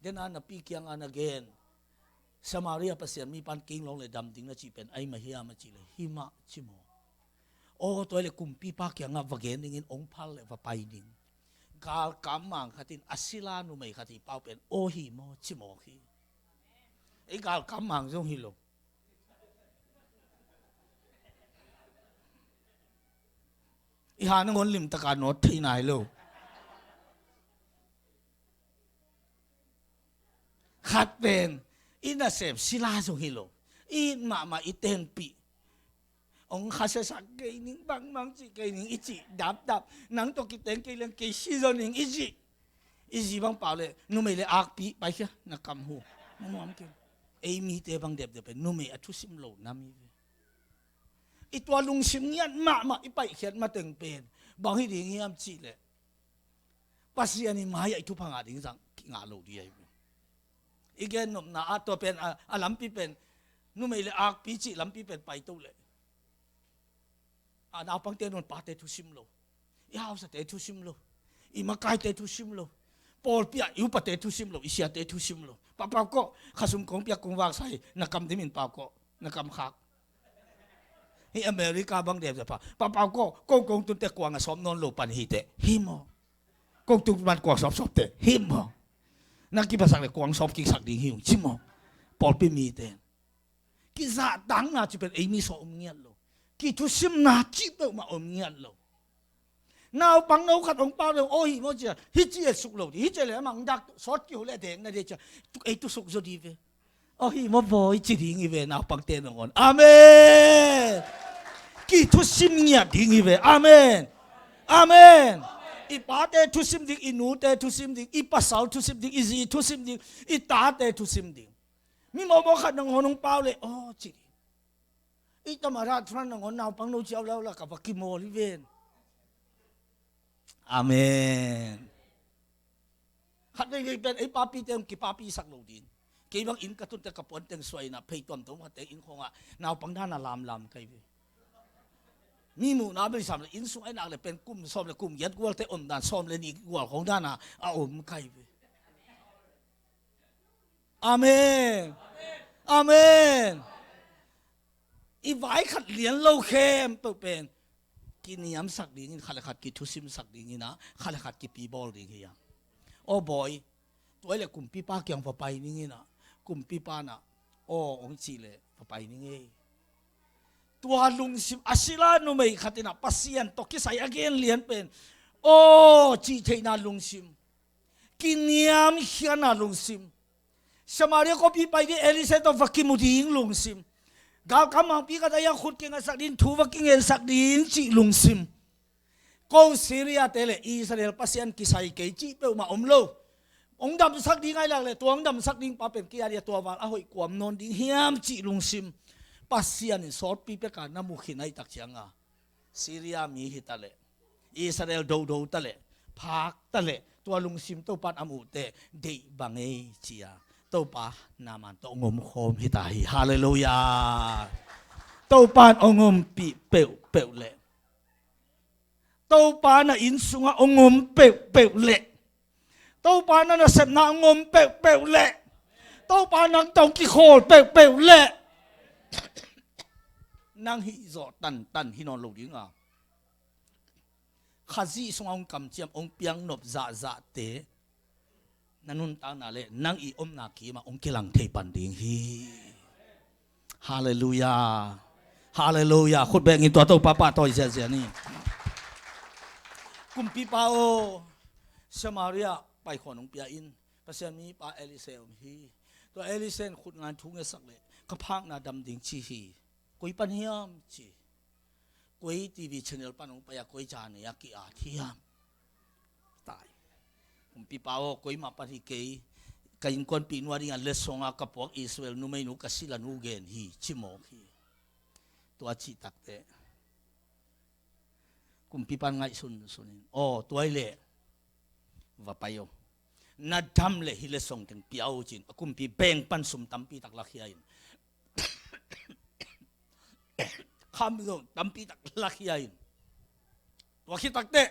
Dena na pi kiangah na gen, Samaria Pasian mi pan kei hong lawng le dam ding na cih pen ahi mah hiam a cih le, hi mah ci maw. Aw, tua i le kumpipa kiangah va gen dingin hong phal le va pai ding. Galkam mang khat in a sila numei khat hi pau pen aw hi maw ci mawk hi. Ei galkam mang zong hi lo. I ha nangawn limtaka nawt thei nai lo. Khat pen i nasep sila zong hi lo. I it mahmah i tengpih. Hong khasiasak kei ning, bangmang cih kei ning i cih dapdap. Nang tawh kiteng kei leng kei si zaw ning i cih. I zi bang pau le numei le akpi paikhia, na kam hu. Na nuam kei. Ei mite bang depdep pen numei a thusim lo nam hi ve. I tua lungsim ngiat mahmah i paihkhiat mateng pen bang hi ding hiam cih leh, Pasian i mai-ah i thupha ngah ding zang kingah lo ding ahi ve. I gen nopna ah tua pen a, a lampi pen, numei le akpi cih lampi pen paito leh, a naupangte nawn pate thusim lo, i hausate thusim lo, i makaite thusim lo, pawlpi ah i upate thusim lo, i siate thusim lo. Pa, pau kawh, khasum kong piak kong vaksa hi, na kam dimin pau kawh, na kam khak. Hih America bang dem pha. Papa ko, ko kong tun teh kuang a sawp nawn lo pan hi teh. Hi maw. Kong tun pan kuang sawp sawp teh. Hi maw. Na kipasak le kuang sawp kiksak ding hi ung ci maw. Pawlpi mite. Kizahtakna ci pen ei mi sawh om ngiat lo. Kithusimna ci peuhmah om ngiat lo. Naupang no khat hong pau ding, aw hi maw cia, hi ci e suk lo ding, hi ci le amang dak sawt kihu le deng na ding cia, ei tu suk zo ding ve. Aw hi maw bawi ci ding hi ve, naupangte nangawn. Amen. Kithusim ngiat ding hi ve. Amen. Amen. I pate thusim ding, i nute thusim ding, i pasal thusim ding, i zi thusim ding, i tate thusim ding. Mi mawmaw khat nangawn hong pau le, aw ci ding. I tama rah thuran nangawn naupang no ciau lau la ka va kimawl hi ven. Amen. Khat veivei pen ei papite hong kipapisak lo ding. Kei bang inn ka tunte ka puanteng suaina phei tuamtuam khatte inn khawngah naupang dana lamlam kai ve. Mi muhna beisam le inn sung ai nak le pen kum sawm le kum giat gualte om dan sawm le nih gual khawng dana a om kai ve. Amen. Amen. I vai khat lian lo khempeuh pen kiniamsak dingin khat le khat kithusimsak dingin ah khat le khat kipibawl ding hi a. Aw bawi, tua le kumpipa kiang va pai ning in ah kumpipa na aw hong cih le va pai ning ei. Tua lungsim a sila numei khat in ah Pasian tawh kisai a gen lian pen aw cih theihna lungsim. Kiniamkhiatna lungsim. Samaria khuapi pai ding Elisha tawh va kimu ding lungsim. Galkam mangpi khat a iang khut kingasak ding thu va kingensak ding cih lungsim. Ko Syria te le Israel Pasian kisai kei cih peuhmah om lo. Hong damsak ding ai lak le tua hong damsak ding pa pen kia dia tua val a hoih kuam nawn ding hiam cih lungsim. Pasian in sawtpi peka na mu khin ai tak cianga Syria mi hi ta leh Israel dodo ta leh phak ta leh tua lungsim Topan a muh teh deih bang ei cia Topa Naaman tawh hong om khawm hi ta hi. Halleluiah. Topan hong ompih peuhpeuh leh Topa na inn sungah hong om peuhpeuh leh Topa na nasepna hong om peuhpeuh leh Topa nang tawh kikhawl peuhpeuh leh nang hih zawh tantan hi nawn lo dinga Khazih sungah hong kamciam hong piangnop zahzahte na nuntakna le nang i omna kimah hong kilang thei pan ding hi. Halleluiah. Halleluiah. Khut bengin tua Topa pahtawi ziazia ni. Kumpipa aw, Samaria paikhuan hong pia in Pasian mipa Elisha om hi. Tua Elisha in khut ngan thu ngetsak le ka phakna dam ding ci hi. Koi pan hiam ci. Koi T V channel pan hong pai a koi ca nei a ki-at hiam. Tai. Kumpipa aw koi mah pan hi kei. Ka innkuanpih nu a dinga letsong a ka puak Israel numeinu ka sila nu gen hi ci mawk hi. Tua cih takteh kumpipa in ngaihsun sunin aw tuai leh va pai aw. Na dam leh hi letsong teng pia aw cin a kumpi beng pan sum tampi tak lakhia in kham zong tampi tak lakhia in tua khit takteh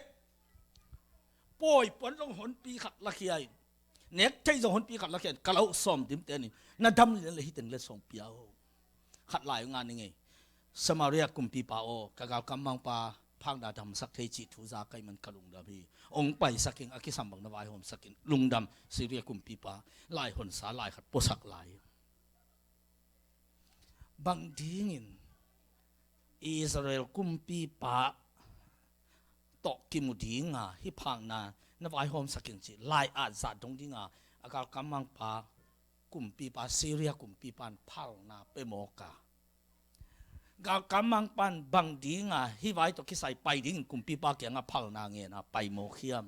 pawi puan zong honpi khat lakhia in nek thei zong honpi khat lakhia in ka lo sawm dim tenin na dam lian leh hi teng letsong pia aw. Khat lai nga ni ngei. Samaria kumpipa aw ka galkam mangpa phakna damsak thei cih thu za kai man ka lungdam hi. Hong paisak in a kisam bang na vaihawmsak in lungdam Syria kumpipa lai honsa lai khat puasak lai. Bang dingin Israel kumpipa tawh kimu dinga hi phakna na vaihawmsak in cih lai at zah dong dinga a galkam mangpa kumpipa Syria kumpipa in phalna pe mawk a. Galkam mangpa in bang dinga hi vai tawh kisai pai dingin kumpipa kiangah phalna ngen a pai mawk hiam.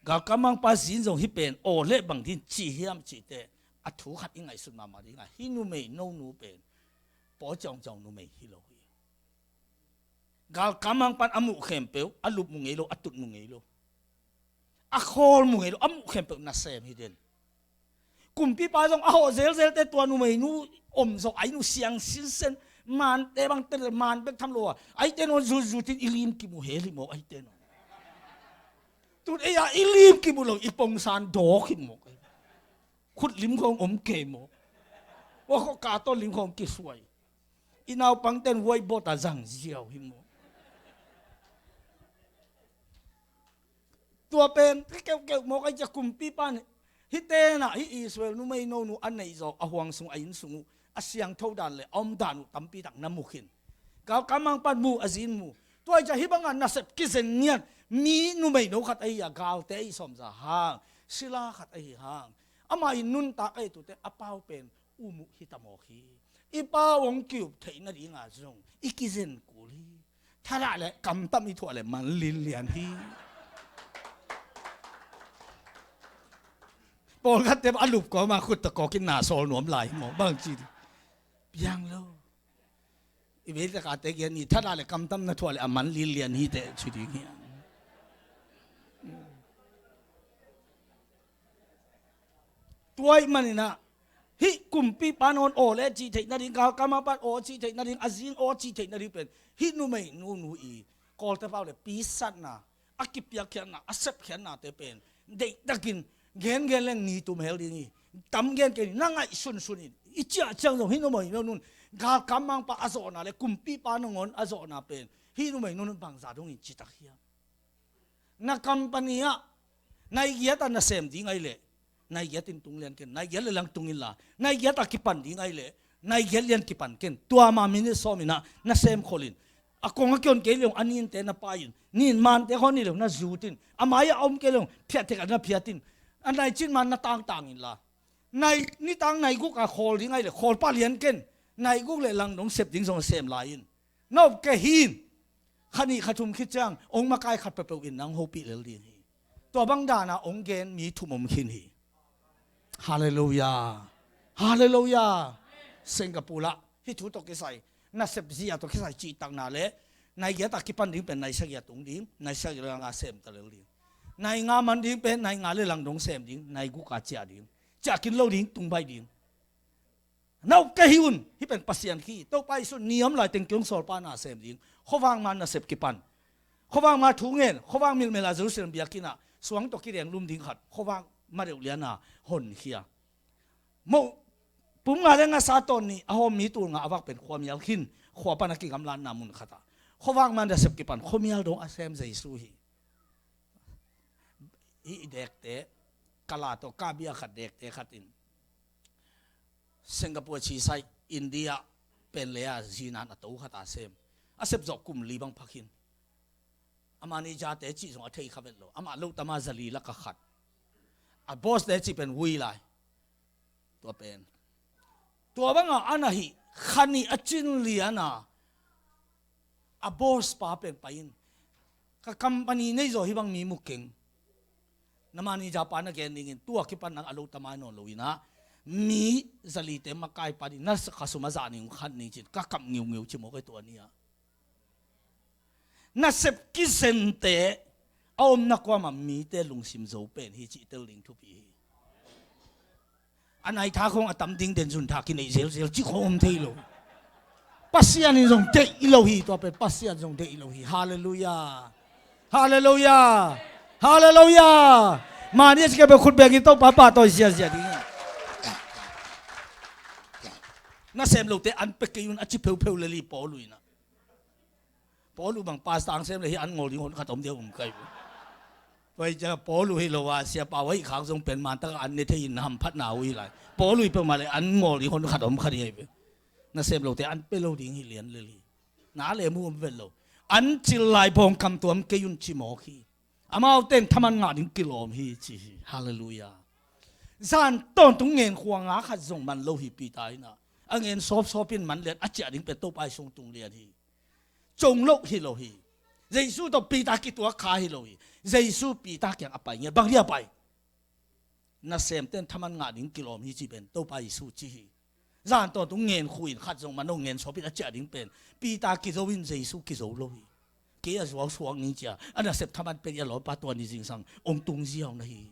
Galkam mangpa zin zong hi pen aw leh bang ding ci hiam cihte a thu khat i ngaihsut mahmah dinga hi numei no nu pen pawl ciangciang numei hi lo hi. Galkam mangpa in a muh khempeuh a lup mu ngei lo a tut mu ngei lo a khawl mu ngei lo a muh khempeuh nasem hi den. Kumpipa zong a hawh zelzelte tua numeinu om zong ainu siang sinsen mante bang te man bek tham lo a aite nawn zutzutin i lim kimu hel hi mawk aite nawn. Tut ei a i lim kimu lo i pongsan dawk hi mawk. Khut lim khawng om kei mawk. Wa khaw ka tawn lim khawng kisuai. I naupangte'n whiteboard ah zang ziau hi maw. Tua pen keuhkeuh mawk a, i cia kumpipa in hih tenah hih Israel numei nonu a neih zawh a huang sung, a inn sung uh a siangtho dan le a om dan uh tampi tak na mu khin. Galkap mangpa'n mu, a zi in mu. Tua i cia hih bangah nasep kizen ngiat mi numei no khat ahi a, galte ahi sawmza hang, sila khat ahi hang, amah i nuntak ahi tute a pau pen um uh hi ta mawk hi. I pau hong ki-up theih nadinga zong i kizen kul hi. Thadah le kamtam i thuah le man linlian hi. Pawlkhatte a lup kawma khut tawh kawk in na sawl nuam lai hi maw, bang ci ding. Piang lo. I vei takate kian ni, thadah le kamtam na thuah le a man linlian hi teh ci ding hi. Tua ahih manin ah hih kumpipa nangawn aw le cih theih nading, galkap mangpa aw cih theih nading, a zi in aw cih theih nading pen hih numei nunu i Kawlte pau le pisatna, a kipiakkhiatna, a sepkhiatnate pen deihtakin gengen leng ni tum hel ding hi. Tam gen kei ni, na ngaihsunsun in. I ciah ciang zong hih numei nunun galkap mangpa a zawhna le kumpipa nangawn a zawhna pen hih numei nunun bangza dongin citak hiam? Na company ah nai giat ah na sem ding ahih leh nai giat in tung lian ken, nai giat le lang tung inla, nai giat ah kipan ding ahih leh nai giat lian kipan ken. Tua ma minute sawm in ah na sem khol in. A kong a kion kei le hong a ninte na pai in, nin mante khawng ni le hong na zut in, a mai ah a om kei le hong phiat thei khat na phiat in. A nai cin ma na tangtang inla, nai, nitang nai guk a khawl ding ahih leh khawl pah lian ken, nai guk le lang dong sep ding zong sem lai in. Na up kei hi in. Kha nih kha thum khit ciang hong makai khat peuhpeuh in nang hopih lel ding hi. Tua bang dana hong gen mi thum om khin hi. Halleluiah. Halleluiah. Singapore ah hih thu tawh kisai, nasep zia tawh kisai cihtakna le nai giat a kipan ding pen nai sagih a tung ding, nai sagih le nga sem ta lel ding. Nai nga man ding pen nai nga le lang dong sem ding, nai guk a ciah ding. Ciah kin lo ding, tung baih ding. Na up kei hi un, hih pen Pasian khi. Topa Jesu ni om lai teng kei hong sawlpa na sem ding. Khuavak ma nasep kipan. Khuavak ma thu ngen, khuavak milmel a Jerusalem biakinn ah suang tawh kideng lum ding khat, khuavak ma deuh lian a honkhia. Moh pum nga le ngasa tawn nih a hawm mi tul nga a vak pen khuamial khin, khua pan a kigamlatna mun khat ah. Khuavak ma nasep kipan, khuamial dong a sem Jesu hi. Hih i dekte, kala tawh kabia khat dekte khat in Singapore ci sai, India pen le a zinan a to khat a sem. A sep zawh kum li bang phak hin. A manager-te cih zong a thei kha vet lo. Amah lo tama zali lak a khat. A boss-te cih pen vui lai. Tua pen. Tua banga a na hih kha nih a cin lian a, a boss pa pen pai in, ka company nei zaw hih bang mi mu keng. Na manager pa na gen dingin, tua kipan nang a lo tamai nawn lo in ah, mi zalite makai pa ding, na kha sum a zah ning khan ning cin, ka kap ngiungeu ci mawk ei tua ni ah. Nasep kizente a omna kuamah mite lungsim zo pen hi cih tel ding thupi hi. A nai tha khong a tam ding den zun tha kinei zelzel cih khong om thei lo. Pasian in zong deih lo hi, tua pen Pasian zong deih lo hi. Halleluiah. Halleluiah. Halleluiah. Mani a cike pen khut bengin Topa pahtawi ziazia ding hi. Nasem lote an pe kei un a ci pheupheu lel hi Paul in ah. Paul uh bang pastor ang sem le hi an ngol ding hon khat om deuh um kai. Pai cia Paul uh hi lo a, siapa uh hi khak zong pen man tak an ne thei in hamphatna uh hi lai. Paul uh hi peuhmah le an ngol ding hon khat om khat hi ai ve. Nasem lote an pe lo ding hi lian lel hi. Na le mu om vet lo. An cil lai bawng kam tuam kei un ci mawk hi. Amau ten thaman ngah ding kilawm hi ci hi. Halleluiah. Zan tawntung ngen khua nga khat zong man lo hi Peter in ah. A ngen sawpsawp in man lian a ciah ding pen Topa i sung tung lian hi. Cong loh hi lo hi. Jesu tawh Peter kituak kha hi lo hi. Jesu Peter kiang a pai ngiat bang dia pai. Nasemten thaman ngah ding kilawm hi ci pen Topa Jesu ci hi. Zan tawntung ngen khu in khat zong man lo ngen sawp in a ciah ding pen Peter kizo in Jesu kizo lo hi. Kei a zuau suak ning cia a nasep thaman pek i a lawmpa tua ni zingsang ong tung ziau na hi.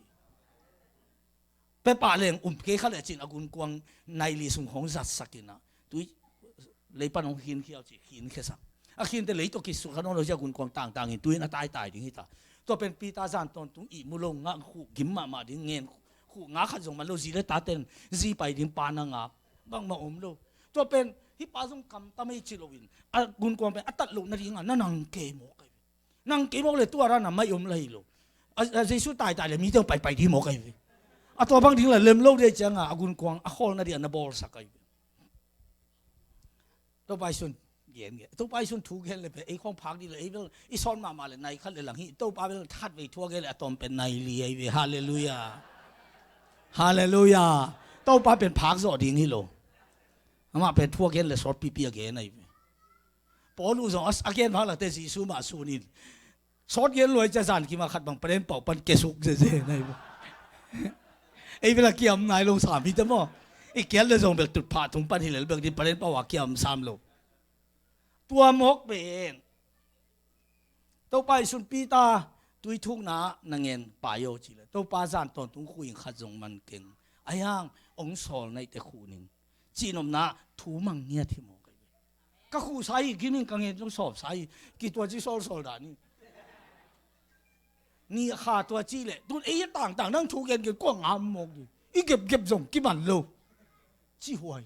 Pepah leng um kei kha le cin a gunkuang nai li sung hong zatsak in ah tui leipan hong khin khiau ci khin khiasak. A khinte lei tawh kisuk kha nawn lo ci a gunkuang tangtang in tui in a taitai ding hi ta. Tua pen Peter zan tawntung ihmu lo ngah khuh gim mahmah ding ngen khuh nga khat zong man lo zi le taten zi pai ding pa na ngak bangmah om lo. Tua pen Hih pa zong kamtam ei ci loin a gunkuang pen a tat loh nadinga na nang kei mawk ahi ve. Nang kei mawk le tua dan a mai om la hi lo. A, a Jesu taitai le mite hong paipai ding mawk ahi ve. A tua bang ding la lem lo dei cianga a gunkuang a khawl nadinga na bawlsak ahi ve. Topa Jesu'n gen gen. Topa Jesu'n thu gen le pe ei khawng phak ding le ei bel i sawt mahmah le nai khat le lang hi. Topa bel khat vei thu a gen le a tawm pen nai li ahi ve. Halleluiah. Halleluiah. Topa pen phak zawh ding hi lo. Amah pen thu a gen le sawt pipi a gen ahi ve. Paul uh zong a, a gen phak late Jesu mah sun in sawt gen luai cia zan kim a khat bang paren pau pan kesuk zeze na hi ve. Ei bel a kiam nai lo sam hi te maw. I kiat le zong bel tutphah thum pan hi lel bek ding paren pau a kiam sam lo. Tua mawk pen Topa Jesu'n Peter tui thukna na ngen pai aw ci le Topa zan tawntung khuh in khat zong man keng. Ahi hang hong sawl naihte khuh ning. Cihnopna thu mang ngiat hi mawk ahi ve. Ka khuhsa hi, gim in ka ngen zong sawpsa hi. Kituat ci sawlsawl dan hi. Ni a kha tua ci le tun ei a tangtang nang thu gengen kua ngam mawk hi. I gepgep zong kiman lo. Ci huai.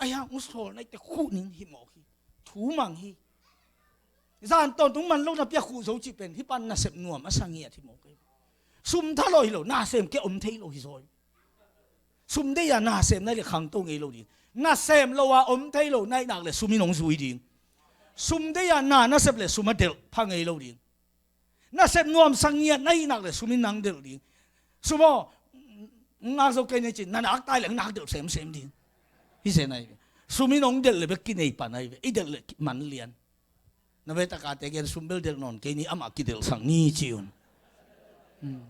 Ahi hang hong sawl naihte khuh ning hi mawk hi. Thu mang hi. Zan tawntung man lo napi a khuh zo cih pen hih pan nasep nuam a sa ngiat hi mawk hi. Sum thalawh hi lo, nasem kia om thei lo hi zaw hi. Sum dei a nasem nai le khangto ngei lo ding. Nasem lo a om thei lo na hih nak le sum in hong zui ding. Sum dei a na nasep le sum a delh pha ngei lo ding. Nasep nuamsa ngiat na hih nak le sum in nang delh ding. Sum aw, ngak zo kei ni ci, na nak tai le ngak delh semsem ding. Hi se nai ve. Sum in hong delh le bek kinei pan ahi ve. I delh le man lian. Na ve takate gen sum bel delh nawn kei ni amah kidelhsak ni ci un. Hmm.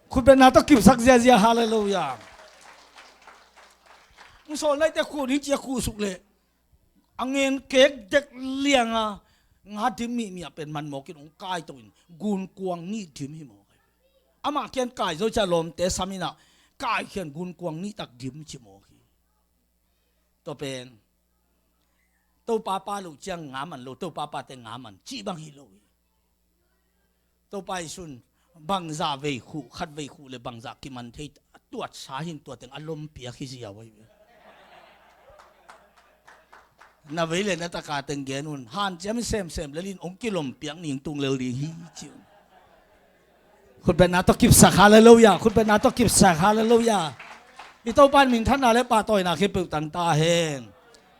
Khutbetna tawh kipsak ziazia, halleluiah. Hong sawl naihte khuh ning ci a khuh suk le a ngen kek dek lianga nga dim mihmih a pen man mawk in hong kai to in gunkuang nih dim hi mawk ahi. Amah kian kai zo cia lawmte sam in a kai khian gunkuang nih tak dim ci mawk hi. Tua pen Topa pa lo ciang nga man lo, Topa pate nga man cih bang hi lo hi. Topa Jesu'n bangzah vei khuh, khat vei khuh le bangzah kiman thei a tuatsa hin tua teng a lompiak hi ziau ahi ve. Na vei le na taka teng gen un, hanciam semsem lel in hong kilompiak ning tung lel ding hi ci un. Khutbetna tawh kipsak, halleluiah. Khutbetna tawh kipsak, halleluiah. I Topa in minthanna le pahtawina khempeuh tang ta hen.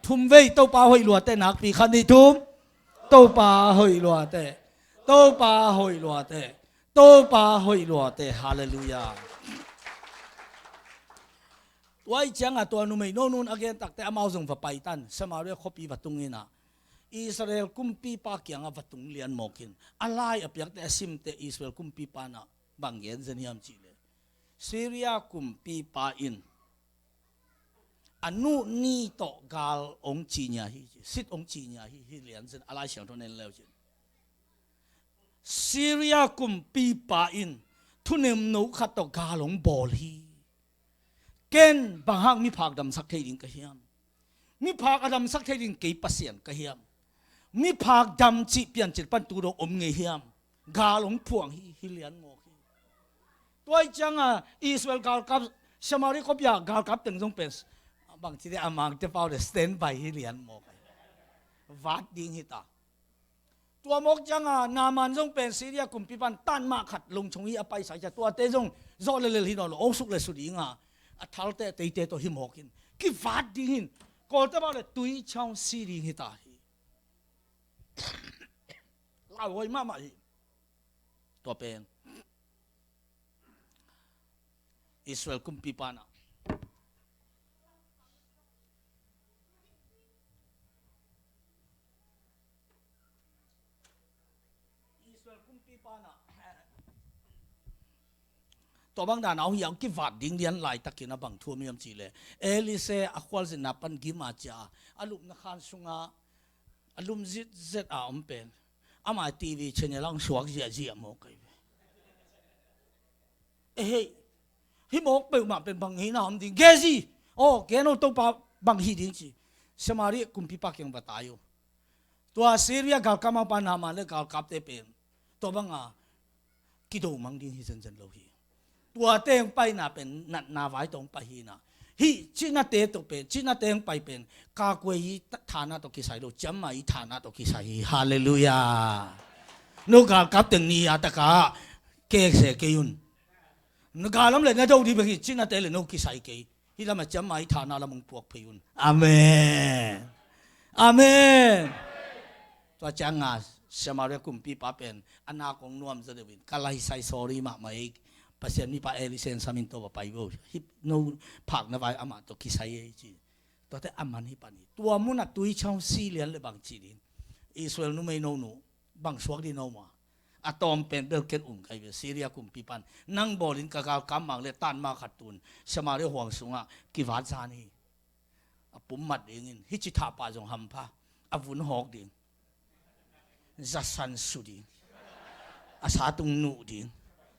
Thum vei Topa hoih luate nakpi khat ni thum. Topa hoih luate. Topa hoih luate. Topa hoih luate. Halleluiah. Tua i cianga tua numei no nun a gen takte amau zong va paitan Samaria khuapi va tung ina Israel kumpipa kianga va tung lian mawkin a lai a piakte a simte Israel kumpipa na bang gen zen hiam cih le Syria kumpipa in a nuhni tawh gal ong cinia hi, sit ong cinia hi, hi lian zen a Lai Siangtho nen leu cin. Syria kumpipa in thunem no khat tawh gal ong bawl hi. Ken bang hang miphak damsak thei ding ka hiam? Miphak a damsak thei ding kei Pasian ka hiam? Miphak dam cih piancil pan tu dong om ngei hiam? Gal ong phuang hi, hi lian mawk hi. Tua i cianga Israel galkap, Samari khuapia galkap teng zong pen bang ci de a mangte pau de standby hi lian mawk hi. Vat ding hi ta. Tua mawk cianga Naaman zong pen Syria kumpipan tan mah khat lungchung hi a paisa cia tuate zong zawh le lel hi nawn lo, ong suk le su dinga a thalte teite tawh hi mawkin kivat ding hin kawlte bau le tui ciang si ding hi ta hi. Lauhuai mahmah hi. Tua pen Israel kumpipa na Israel kumpipa na tua bang dan au hi ang kivat ding lian laitakin a bang thu miam ci le Elise a khualzinna pan gima cia a lupna khan sunga a lum zitzet a om pen ama TV channel ang suak ziahziah maw kai ve. Ehei, hi mawk peuhmah pen bang hina om ding Gehazi. Aw, gen aw Topa bang hi ding ci. Samari kumpipa kiang va tai uh. Tua Syria galkap mangpa Naaman le galkapte pen tua banga kido mang ding hi zenzen lo hi. Tuate hong paina pen natna vai tawh hong pai hina Hih cinate tawh pen, cinate hong pai pen, kakuai i thana tawh kisai lo, ciamma i thana tawh kisai hi. Halleluiah. No galkap teng ni a taka kekse kei un. No galam le na do di bek hi, cinate le no kisai kei. Hih lamah ciamma i thana lam hong puak phei un. Amen. Amen. Tua cianga Samaria kumpipa pen a nak hong nuam zaw deuhin, ka laisai sorry mahmah ei. Pasian mipa Elisa in samin to va pai vo. Hih no phakna vai amah tawh kisai ei ci. Tuate a man hi pan hi. Tua munah tuichau si lian le bang ci ding. Israel numei no nu bang suak ding no ma. A tawm pen bel ken um kai ve, Syria kumpipan nang bawlin ka galkap mang le tanma khat tun Samaria huang sungah kivat zan hi. A pum mat dingin hici thahpah zong hampha, a vun hawk ding, zasan su ding, a satung nuh ding,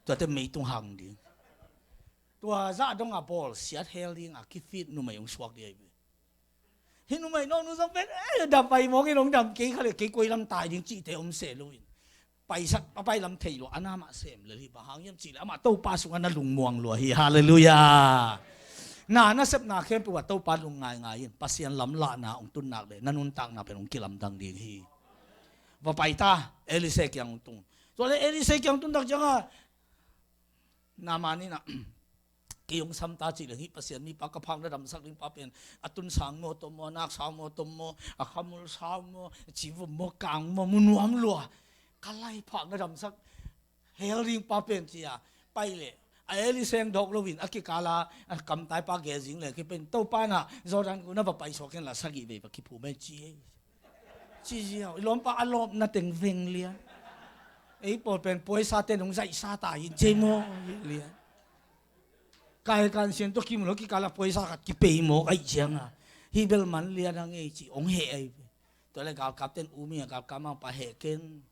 tuate meitung hang ding. Tua zah dong a bawl siat hel ding a kifit numei hong suak ding ahi ve. Hih numei no nu zong pen, eh, dam pai mawk in hong dam kei kha le kei koi lam tai ding cihte om se lo in. Paisak a pai lam thei lo a na mah sem le hi, bang hang hiam cih le amah Topa sungah na lungmuang lua hi. Halleluiah. Na nasepna khempeuh ah Topa lung ngaingai in, Pasian lamlahna hong tun nak le na nuntakna pen hong kilamdang ding hi. Va pai ta, Elisa kiang hong tung. Tua le Elisa kiang hong tun tak ciangah Naaman in ah, kei hong sam ta cih leng hih Pasian mipa ka phak na damsak ding pa pen a tun sang maw tom maw, a nak sang maw tom maw, a khamul sang maw, a ci vom maw, kang maw, mu nuam lua. Ka lai phak na damsak hel ding pa pen ci a pai leh a Elisa hong dawk loin a kikala a kamtai pa gel zing leh kei pen Topa na Jordan gun a va pai suak hen la sagih vei va kiphum hen ci ei. Ci ziau i lawmpa a lawpna teng veng lian. Ei pawl pen puaisa ten hong zaihsa ta in cei maw lian. Kai kan sian tawh kimu lo kikala puaisa khat kipei mawk aih cianga hih bel man lian a ngei ci hong heh ahi ve. Tua le galkap ten um hi a, galkap mangpa heh ken.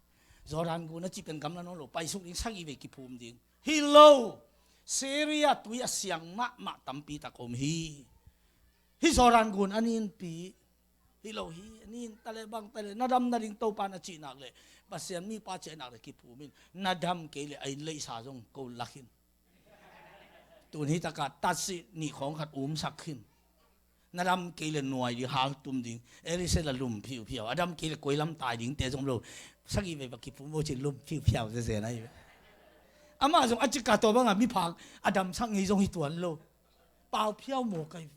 Jordan gun a cih pen gamla nawn lo, paisuk ding sagih vei kiphum ding. Hi lo. Syria tui a siang mahmah tampi tak om hi. Hih Jordan gun a ninpi hi lo hi, a nin ta le bang ta le na dam nading Topa na cih nak le Pasian mipa ciah nak le kiphum in, na dam kei le a inn leisa zong ko lak in. Tun hi taka tatsi nih khawng khat umsak khin. Na dam kei le nuai ding, hal tum ding. Elisa la lum phiuphiau. A dam kei le koi lam tai ding te zong lo. Sagih vei va kiphum vo cin lum phiuphiau zezen ahi ve. Amah zong a cika tawh banga miphak a damsak ngei zong hi tuan lo. Pau phiau maw kai.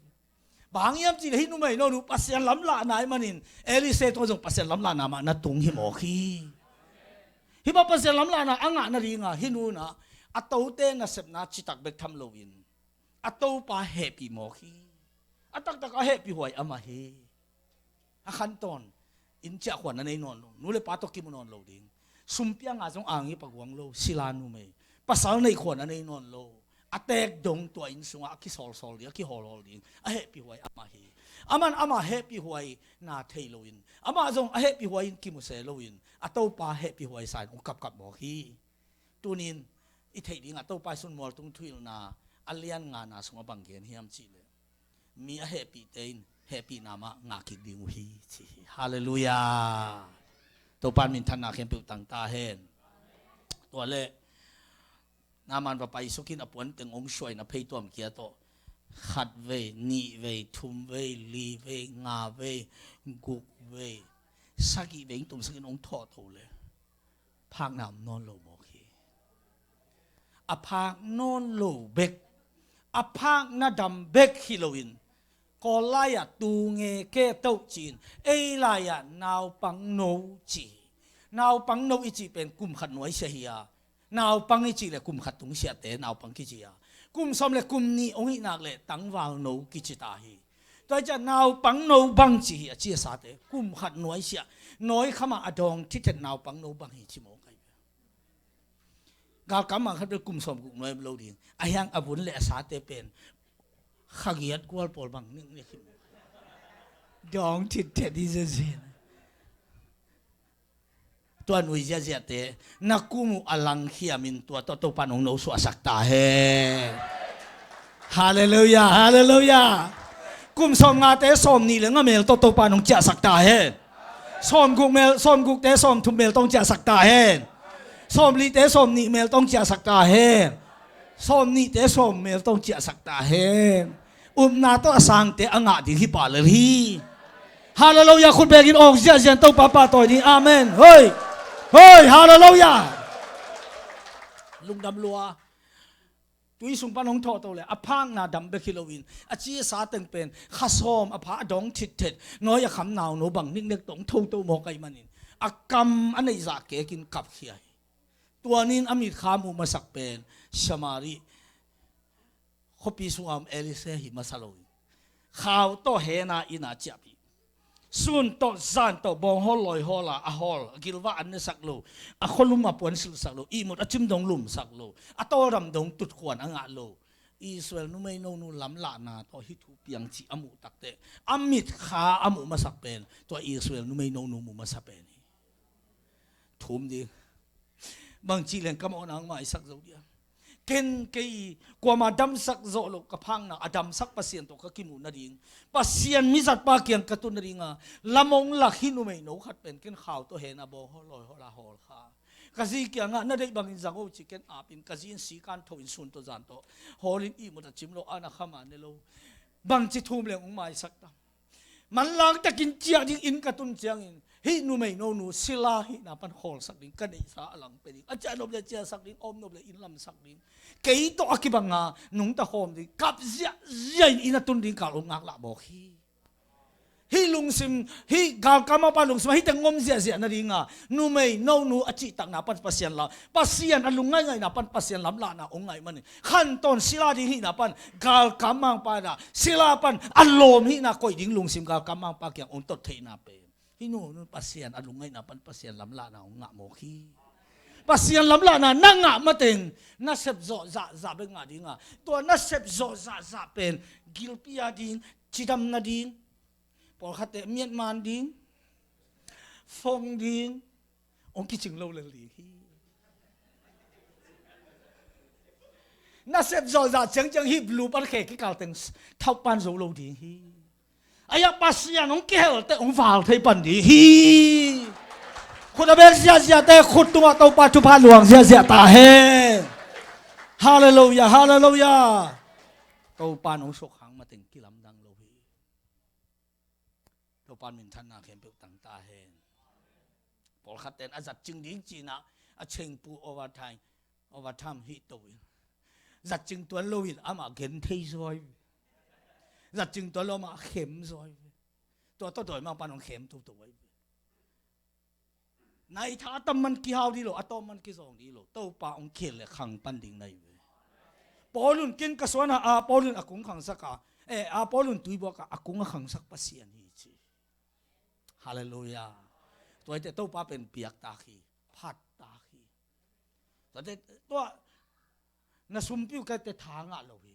Bang hiam cih le hih numei no nu Pasian lamlahna ahi manin Elisa tungah zong Pasian lamlahna mah na tung hi mawk hi. Hih mah Pasian lamlahna a ngah nadinga hih nuna a tote nasepna citak bek tham loin a Topa hehpih mawk hi. A taktak a hehpih huai amah hi. A khantawn in ciah khuan a nei nawn lo, nu le pa tawh kimu nawn lo ding. Sumpianga zong angi paguang lo, sila numei. Pasal neih khuan a nei nawn lo. A teek dong tua inn sungah a kisawlsawl ding, a kihawlhawl ding. A hehpih huai amah hi. Aman amah hehpih huai na thei loin, amah zong a hehpih huai in kimu se loin, a Topa hehpih huai sa in hong kapkap mawk hi. Tunin i theih dingah Topa i sun mualtung thuhilhna a lian ngana sungah bang gen hiam cih leh, mi a hehpihte in hehpihna mah ngah kik ding uh hi ci hi. Halleluiah. Topa in minthanna khempeuh tang ta hen. Tua leh Naaman va paisuk in a puan teng hong suain a pheituam kia tawh khat vei, nih vei, thum vei, li vei, nga vei, guk vei, sagih vei hong tumsak in hong thawh to leh phakna om nawn lo mawk hi. A phak nawn lo bek, a phakna dam bek hi loin, Kawl lai-ah tu nge ke toh ci-in, ei lai-ah naupang no ci hi. Naupang no i cih pen kum khat nuaisiah hi a, naupang i cih le kum khat tungsiahte naupang kici a, kum sawm le kum nih hong hih nak le tangval no kici ta hi. Tua hi ciah naupang no bang ci hi a, ci a sate kum khat nuaisiah, nawi khamah a dawng thithet naupang no bang hi ci mawk ahi ve. Galkap mang khat bel kum sawm guk nuai lo ding. A hiang a vun le a sate pen khagiat gual pawl bang ning ning hi. Dawng thithet hi zezin. Tua nui ziahziahte na kum uh a langkhiam in tua tawh Topa nong nosuahsak ta hen. Halleluiah, halleluiah. Kum sawm ngate sawm nih le nga mel tawh Topa nong ciahsak ta hen. Sawm guk mel, sawm gukte sawm thum mel tawh hong ciahsak ta hen. Sawm lite sawm nih mel tawh hong ciahsak ta hen. Sawm nihte sawm mel tawh hong ciahsak ta hen. Upna tawh a sangte a ngah ding hi pah lel hi. Halleluiah. Khut bekin awk ziahziah in Topa pahtawi ding. Amen. Hoi. Hoi. Halleluiah. Lungdam lua. Tui sung pan hong thawhto le a phakna dam bek hi loin a ci a sa teng pen kha sawm a pha a dawng thitthet, nawi a kham nauno bang niknek tawh hong thoto mawk ahih manin a kam a neih zah kekin kapkhia hi. Tua ni-in a mitkha muh masak pen Samari khuapi sungah om Elisha hi masa loin khau tawh hena inn ah ciah hi. Sun tawh zan tawh bawnghawl lawihawl a a hawl, a gilvah an nesak lo, a khualum a puan silhsak lo, ihmut a cim dong lumsak lo, a tawldam dong tutkhuan a ngah lo Israel numei nonu lamlahna tawh hih thu piang cih a muh takteh a mitkha a muh masak pen tua Israel numei nonu muh masa pen hi. Thum ding. Bangci leng ka mawhna hong maisak zo dia. Ken kei kuama damsak zawh loh ka phakna a damsak Pasian tawh ka kimuh nading, Pasian mizatpa kiang ka tun nadinga lam hong lak hih numeino khat pen ken khau tawh hena bawnghawl lawihawl a hawl kha. Ka zi kiangah na deih bangin zang o ci ken apin ka zi in sikan tho in sun tawh zan tawh hawlin ihmut a cim lo, an a kham a ne lo. Bangci thum leng hong maisak tam. Manlang takin ciah dingin ka tun ciangin hih numei nonu sila hihna pan khawlsak ding, ka neihsa a lang pia ding, a ciah nop le ciahsak ding, a om nop le inn lamsak ding, kei tawh a kibanga nungta khawm ding, kap ziahziah in inn a tun ding kal om ngaklah mawk hi. Hih lungsim, hih galkapmangpa lungsim ah hih teng om ziahziah nadinga numei nonu a cihtakna pan Pasian lam, Pasian a lungngaingaihna pan Pasian lamlahna hong ngaih manin khantawn sila ding hihna pan galkapmangpa in ah sila pan a lawm hihna koih ding lungsim galkapmangpa kiang hong tot theihna pen hih nonu Pasian a lungngaihna pan Pasian lamlahna hong ngah mawk hi. Pasian lamlahna na ngah mateng na sep zawh zahzah bek ngah dinga, tua na sep zawh zahzah pen gilpi a ding, cidam nading, pawlkhatte miatman ding, fong ding, hong kicing lo lel ding hi. Na sep zawhzah ciangciang hih blu pan khe kikal teng thauh pan zo lo ding hi. Aia Pasian hong kihel teh hong val thei pan ding hi. Khut a bek ziahziah te khut tungah Topa thupha luang ziahziah ta hen. Halleluiah, halleluiah. Topa in hong sukhang mateng kilamdang lo hi. Topa in minthanna khempeuh tang ta hen. Pawlkhat ten a zatcing ding cinah a chengpu overtime, overtime hih to in zatcing tuan lo in amah gen thei zaw hi. Zatcing tuan lo amah khem zaw hi. Tua tawh dawimangpa in hong khem toto ahi. Naitha a tam man kihau dih lo, a tawm man kizawng dih lo. Topa hong kihel le khang pan ding na hi ve. Paul in ken ka suan a, a Paul in a kung khangsak a, eh, a Paul in tuibuak a, a kung a khangsak Pasian hi ci. Halleluiah. Tua hi teh Topa pen piak tak hi, phat tak hi. Tua teh, tua na sumpi uh ka teh tha ngah lo hi.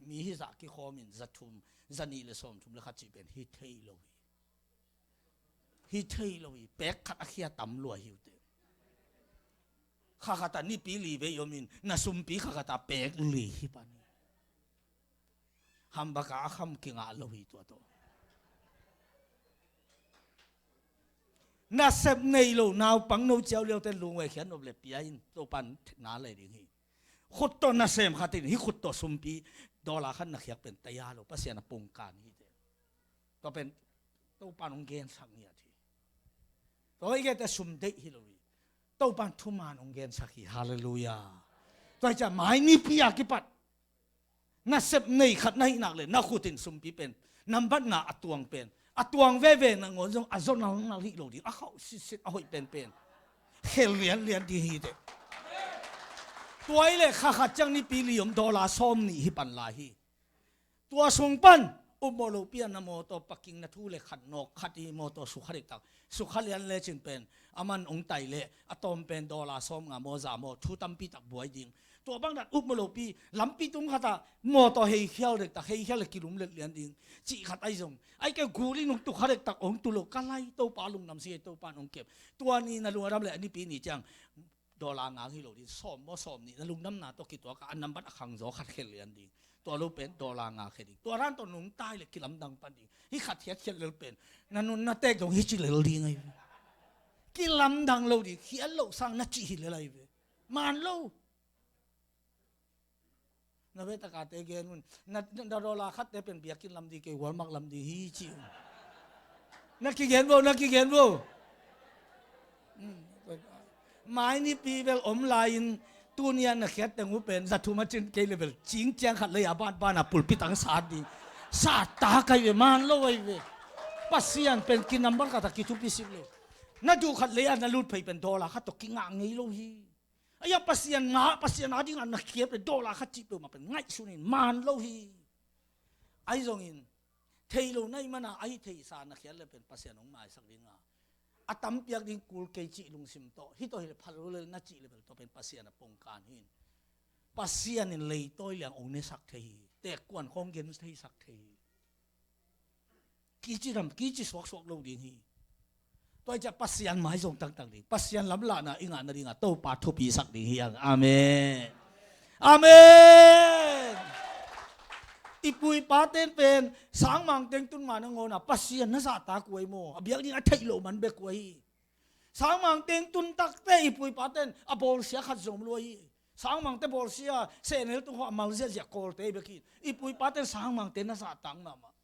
Mi hi zah kikhawmin za thum, za nih le sawm thum le khat cih pen hi thei lo hi. Hi thei lo hi, pek khat a khia tam lua hi uh teh. Kha khat a nipi li vei omin na sumpi kha khat a pek li hi pan hi. Hambaka a kham kingah lo hi tua tawh. Nasep nei lo naupang no ciau liaute lungwe khiat nop le pia in Topa in na lei ding hi. Khut tawh nasem khat in hih khut tawh sumpi dollar khat na khiak pen taya lo, Pasian a pungkan hi teh. Tua pen Topa in hong gensak ngiat hi. Tua hi kei teh sum deih hi lo hi. Topa in thuman hong gensak hi. Halleluiah. Tua hi ciah mai nipi a kipat nasep nei khat na hih nak le na khut in sumpi pen nambat nga a tuang pen, a tuang veve nangawn zong a zaw nalnal hih lo ding, a khauh sitsit a hoih penpen khel lianlian ding hi teh. Tua hi le kha khat ciang nipi li om dollar sawm nih hi pan lai hi. Tua sung pan upmawh lopi a na mawtaw parking na thu le khat nawk khat i mawtaw sukha dektak, sukha lian lecin pen a man hong tai le a tawm pen dollar sawm nga maw za maw thu tampi tak buai ding. Tua bang dan upmawh lopi lampi tung khat ah mawtaw heikhial dektak, heikhial le kilum let lian ding cih khat ahi zong, ahi kei gul in hong tukha dektak hong tu lo, ka lai Topa lungdam si, Topa in hong kep. Tua ni na lung a dam le a nipi ni ciang dollar nga hi lo ding, sawm maw sawm nih na lungdamna tawh kituak a, a nambat a khangzaw khat khel lian ding. Tua lo pen dollar nga khel ding. Tua dan tawh nungta hi le kilamdang pan ding. Hih khat hiatkhiat lel pen na nun na teek dong hi ci lel ding ahi ve. Kilamdang lo ding, khiat loh sang na cih hi lel ahi ve. Man lo. Na vetakate gen un. Na, na dollar khatte pen biakinn lam ding, kei Walmart lam ding hi ci un. Na kigen vo, na kigen vo. Mainipi bel om lai-in, tuni-a na khiat teng uh pen za thum a cin kei le bel cing ciang khat lei a banban a pulpit ang sat ding. Sat ta kai ve, man lo ai ve. Pasian pen kinambar khat a kithupi sik lo. Na duh khat lei a na lut phei pen dollar khat tawh kingah ngei lo hi. Aia, Pasian na, Pasian a dingah na khiat pen dollar khat cih peuhmah pen ngaihsun in, man lo hi. Ahi zongin thei lo na hih mana, ahi theisa na khiat le pen Pasian hong maisak dinga, a tam piak ding kul kei cih lungsim tawh, hih tawh hileh pha lo le na cih le bel tawh pen Pasian a pongkan hi. Pasian in leitawi liang hong nesak thei hi. Tekkuan khawng gen theisak thei hi. Kici dam, kici suaksuak lo ding hi. Tua hi ciah Pasian mai zong taktak ding, Pasian lamlahna i ngah nadinga Topa thupisak ding hi ang. Amen. Amen. I pu i pa ten pen sangmang teng tun ma nangawna Pasian na zahtak uh ahi maw? A biak ding a theih loh man bek uh ahi. Sangmang teng tun takte i pu i pa ten a bawlsia khat zong om lo ahi. Sangmangte bawlsia, sehnel tung khawng a mal ziahziah Kawlte bek hi. I pu i pa ten sangmangte na zahtak mahmah.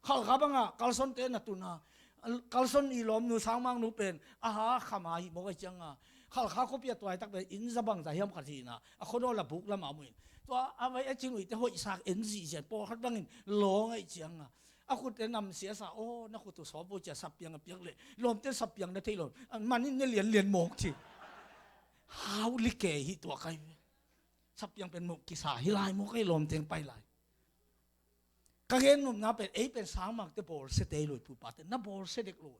Khalkha banga Kalsonte na tuna, Kalson i lawmnu sangmangnu pen a ha khama hi mawk ahi cianga, Khalkha khuapi a tuaitak pen inn za bangza hiam khat hina, a khuanawl a buk lamah mu in. Tua a vai a cin uite hoihsak en zihzian pawlkhat bangin lawng ahi cianga, a khutte namsiasa, aw, na khut uh sawp uh cia sappiang a piak leh lawmte sappiang na thei lo, manin ne lianlian mawk ci. Hau like hi tua kai ve. Sappiang pen mawk kisa hi lai mawk ahi, lawmteng pai lai. Ka gen nopna pen ei pen sangmangte bawlsiate hi lo, i pu i pate na bawlsia dek lo.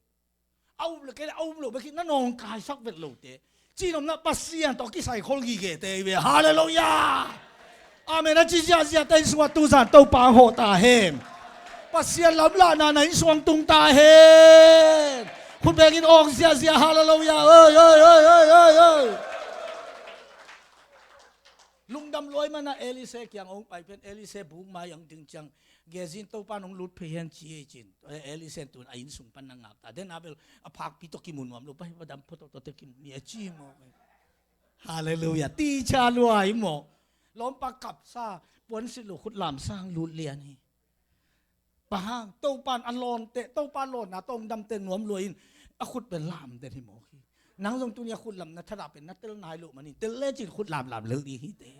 A um le kei le a um lo bek hi, na nawngkaisak vet lote. Cihnopna Pasian tawh kisai khol gigete hi ve. Halleluiah. Amen. A ci ziahziahte inn sungah tuzan Topa hong hawh ta hen. Pasian lamlahna na inn sungah tung ta hen. Khut bengin awk ziahziah. Halleluiah. Oi, oi, oi, oi, oi, oi. Lungdam luai mana Elise kiang hong pai pen, Elise buk mai ang ding ciang, Gehazin Topa nong lut phei hen ci ei cin. Elise tun a inn sung pan na ngak ta. Den a bel a phakpi tawh kimu nuam lo, pai va dam photo tawh te kimu ni a ci maw. Halleluiah. Ti cha luai maw. Lawmpa kapsa, puansilh lo khut lamsang lut lian hi. Bang hang, Topan a lawnte, Topa lawnna tawh hong damte nuam luai in, a khut pen lamden hi mawk hi. Nang zong tuni a khut lamna thadah pen na tel nai loh manin, tel lecin khut lamlam lel ding hi te.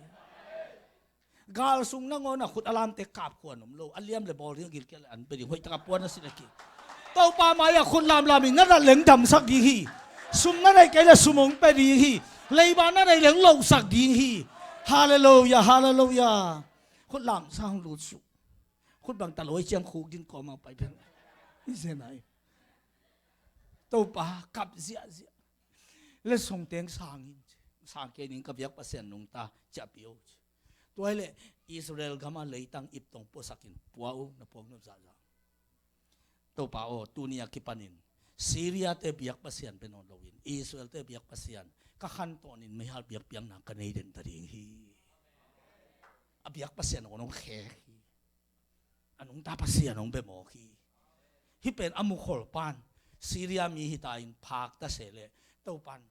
Gal sung nangawn a khut a lamte kap khuan om lo, a liam le bawl ding a gilkial le an pe ding, hoih taka puan a sin a ki. Topa mai-ah khut lamlam in na dat leng damsak ding hi. Sum na neih kei le sum hong pe ding hi. Leiba na neih leng lohsak ding hi. Halleluiah, halleluiah. Khut lamsang lut suh. Khut bang ta lo ahi ciang khuk din kawm a pai pen. I zen ai. Topa kap ziahziah. Le songteng sangin, sang kei ning, ka biak Pasian nungta ciahpih o ci. Tua hi leh Israel gama leitang iptong puasakin pua o, na puak nop zahzah. Topa aw, tuni a kipanin Syria-te biak Pasian bek nawn loin, Israel-te biak Pasian ka khantawn in meihal biakpiakna ka nei den ta ding hi. A biak Pasian hong khek hi. A nungta Pasian hong bemawk hi. Hih pen a mukhol pan Syria mi hita in phak ta se leh Topan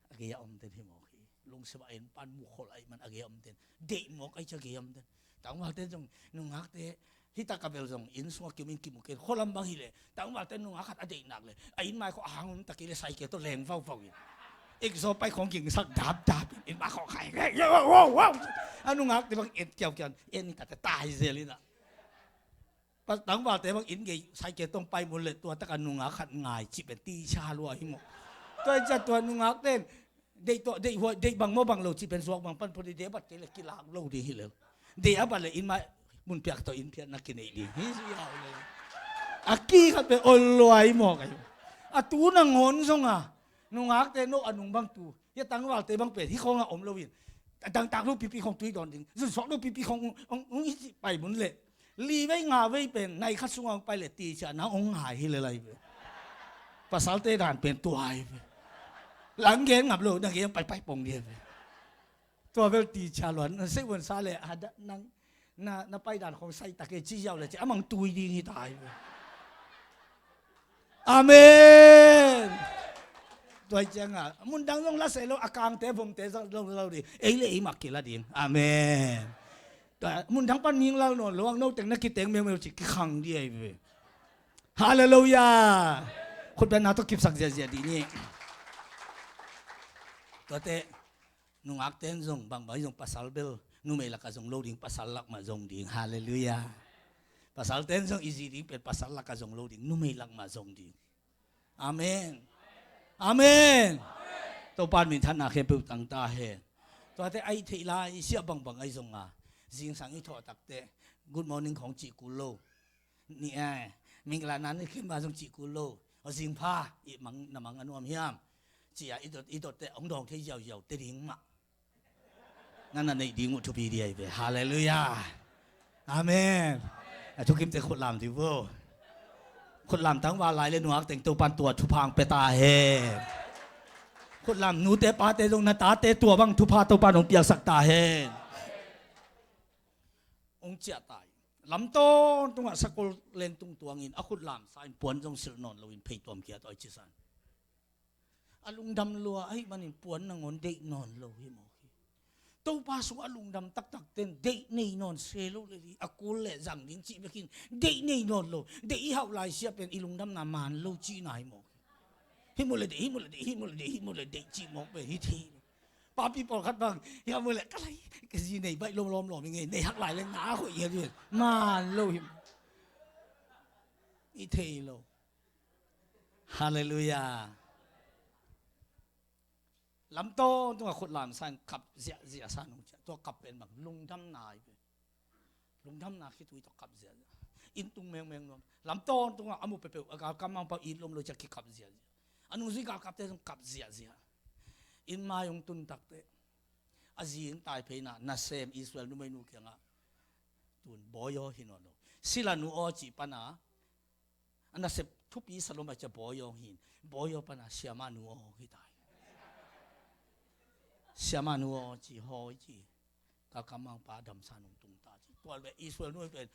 a gei a om den hi mawk hi. Lungsim a en pan mukhol a ih man a gei a om den. Deih mawk a ih cia gei a om den. Tangvalte zong nungakte hita ka bel zong inn sungah kimu in kimu ken khualam bang hi leh tangvalte nungak khat a deih nak leh a inn mai khawng a hang om ta kei leh cycle tawh leng vauvau in. Exhaust pipe khawng kingsak dapdap in inn mai khawng khai. A nungakte bang en kiaukiau in en in tate tai zel in ah. Tangvalte bang inn gei cycle tawh pai mun leh tua taka nungak khat ngai cih pen ti cha lua hi maw. Tua hi ciah tua nungak ten deih tua, deih huai, deih bang maw bang lo cih pen zuak bang pan phot ding, deih a bat kei leh kilak lo ding hi lel. Deih a bat leh inn mai mun piak tawh inn phiatna kineih ding hi. A ki khat pen ol lua hi maw kai. A tu nangawn zonga nungakte no a nung bang tu hia tangvalte bang pen hih khawnga om loin a dangtak lo pipi khawng tui dawn ding, zunsuak lo pipi khawng hong, hong, hong i cih pai mun leh li vei nga vei pen nai khat sungah hong pai leh ti ciah nang hong ngai hi lel ahi ve. Pasalte dan pen tua ahi ve. Lang gen ngap lo, na gen paipai pong ding ahi ve. Tua bel ti ciah luan, na sei uan sa leh a da nang na, na paidan khawng sai ta kei ci ziau le ci a mang tui ding hi ta hi ve. Amen. Tua hi ciangah mundang zong la se lo, a kangte vomte zong lo lo ding. Ei le ei mah kila ding. Amen. Tua mundang pan ming lal nawn lo ang, no teng na kiteng meumeu ci kikhang ding ahi ve. Halleluiah. Khutbetna tawh kipsak ziazia dih ni. Tuate nungakten zong bangbang zong pasal bel numei lakah zong lo ding, pasal lak mah zong ding. Halleluiah. Pasalten zong i zi ding pen pasal lakah zong lo ding, numei lak mah zong ding. Amen. Amen. Topa minthanna khempeuh tang ta hen. Tuate a i theih lai i siah bangbang ahi zong a, zingsang i thawh takte good morning khong cih kul lo. Ni e, mingla nan i khin ba zong cih kul lo. Aw zingpha i mang na mang a nuam hiam? Ci a i dot i dotte hong dawng thei ziauziau te ding mah. Nan a neih ding uh thupi dih ahi ve. Halleluiah. Amen. A thukimte khutlam dih vo. Khutlam tangval lai le nuak teng Topan tua thupha hong pia ta hen. Khutlam nute pate zong na tate tua bang thupha Topan hong piaksak ta hen. Hong ciah ta hi. Lam tawntungah sakol lengtung tuangin a khutlam sa in puan zong silh nawn loin phei tuamkhiat aw i cisan. A lungdam lua ahih manin puan nangawn deih nawn lo hi mawk hi. Topa sungah a lungdam taktak ten deih nei nawn se lo le li, a kul le zang ding cih bekin deih nei nawn lo. Deih i hauh lai sia pen i lungdamna man lo cihna hi mawk hi. Hih mu le deih, hih mu le deih, hih mu le deih, hih mu le deih cih mawk pen hi thei lo. Papi pawlkhat bang hih mu le ka lai ka zi nei baih lawmlawm lawm i ngei, nei hak lai le nga a hoih hi a, man lo hi. I thei lo. Halleluiah. Lam tawntungah khutlam sa in kap ziahziah sa nung ciah. Tua kap pen bang lungdamna ahi ve. Lungdamna khitui tawh kap ziahziah. Inn tung mengmeng nuam. Lam tawntungah a mu peuhpeuh a galkap mangpa it lom lo ciah kikap ziahziah. A nungzui galkapte zong kap ziahziah. Inn mai hong tun takte a zi hong tai pheina nasem Israel numeinu kiangah tun bawi aw hi nawn lo. Sila nu aw cih pana a nasep thupi sa lo mai cia bawi aw hi. Bawi aw pana siamah nu aw hi ta hi. Siamah nu aw ci hawi ci. Galkap mangpa a damsa nung tung ta ci. Tua le Israel nu pen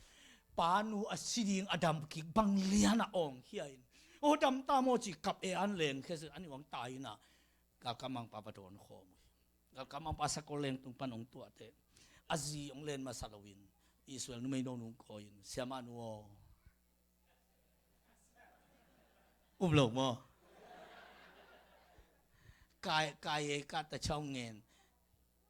pa nu a si ding a dam kik bang lian a awng khia in, aw dam ta maw ci kap e an leng khia sin an i wang ta in a galkap mangpa va dawn khawm uh hi. Galkap mangpa sakol lengtung pan hong tuahte a zi hong len masa loin Israel numeinu nung kawi in siamah nu aw. Um lo maw? Kai kai e ka ta chau ngen.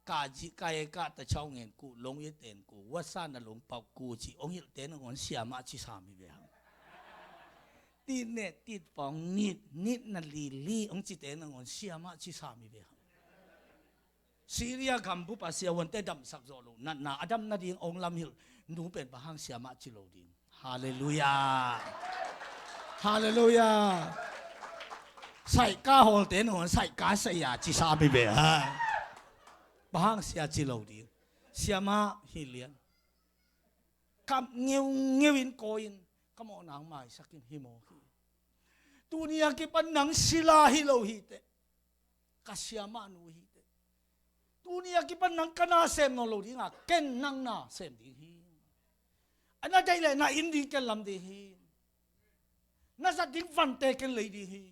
Ka ji kai e ka ta chau ngen ku long ye ten ku wasa na long pau ku ci ong hil ten ngon siamah ci sami ve hang. Ti ne ti pong nit nit na li li ong ci ten ngon siamah ci sami ve hang. Syria gam bup a siahuante damsak zawh loh natna a dam nading ong lamhilh nu pen bang hang siamah ci lo ding. Halleluiah. Halleluiah. Saihka hawlte nangawn saihka saih a ci sa mi ve ha. Bang hang sia ci lo ding. Siamah hi lian. Kap ngeungeu in kawi in ka mawhna hong maisak in hi maw hi. Tuni a kipan nang sila hi lo hi teh. Ka siamah nu hi teh. Tuni a kipan nang ka na sem nawn lo ding a, ken nang na sem ding hi. A na deih leh na inn ding ken lam ding hi. Na zat ding vante ken lei ding hi.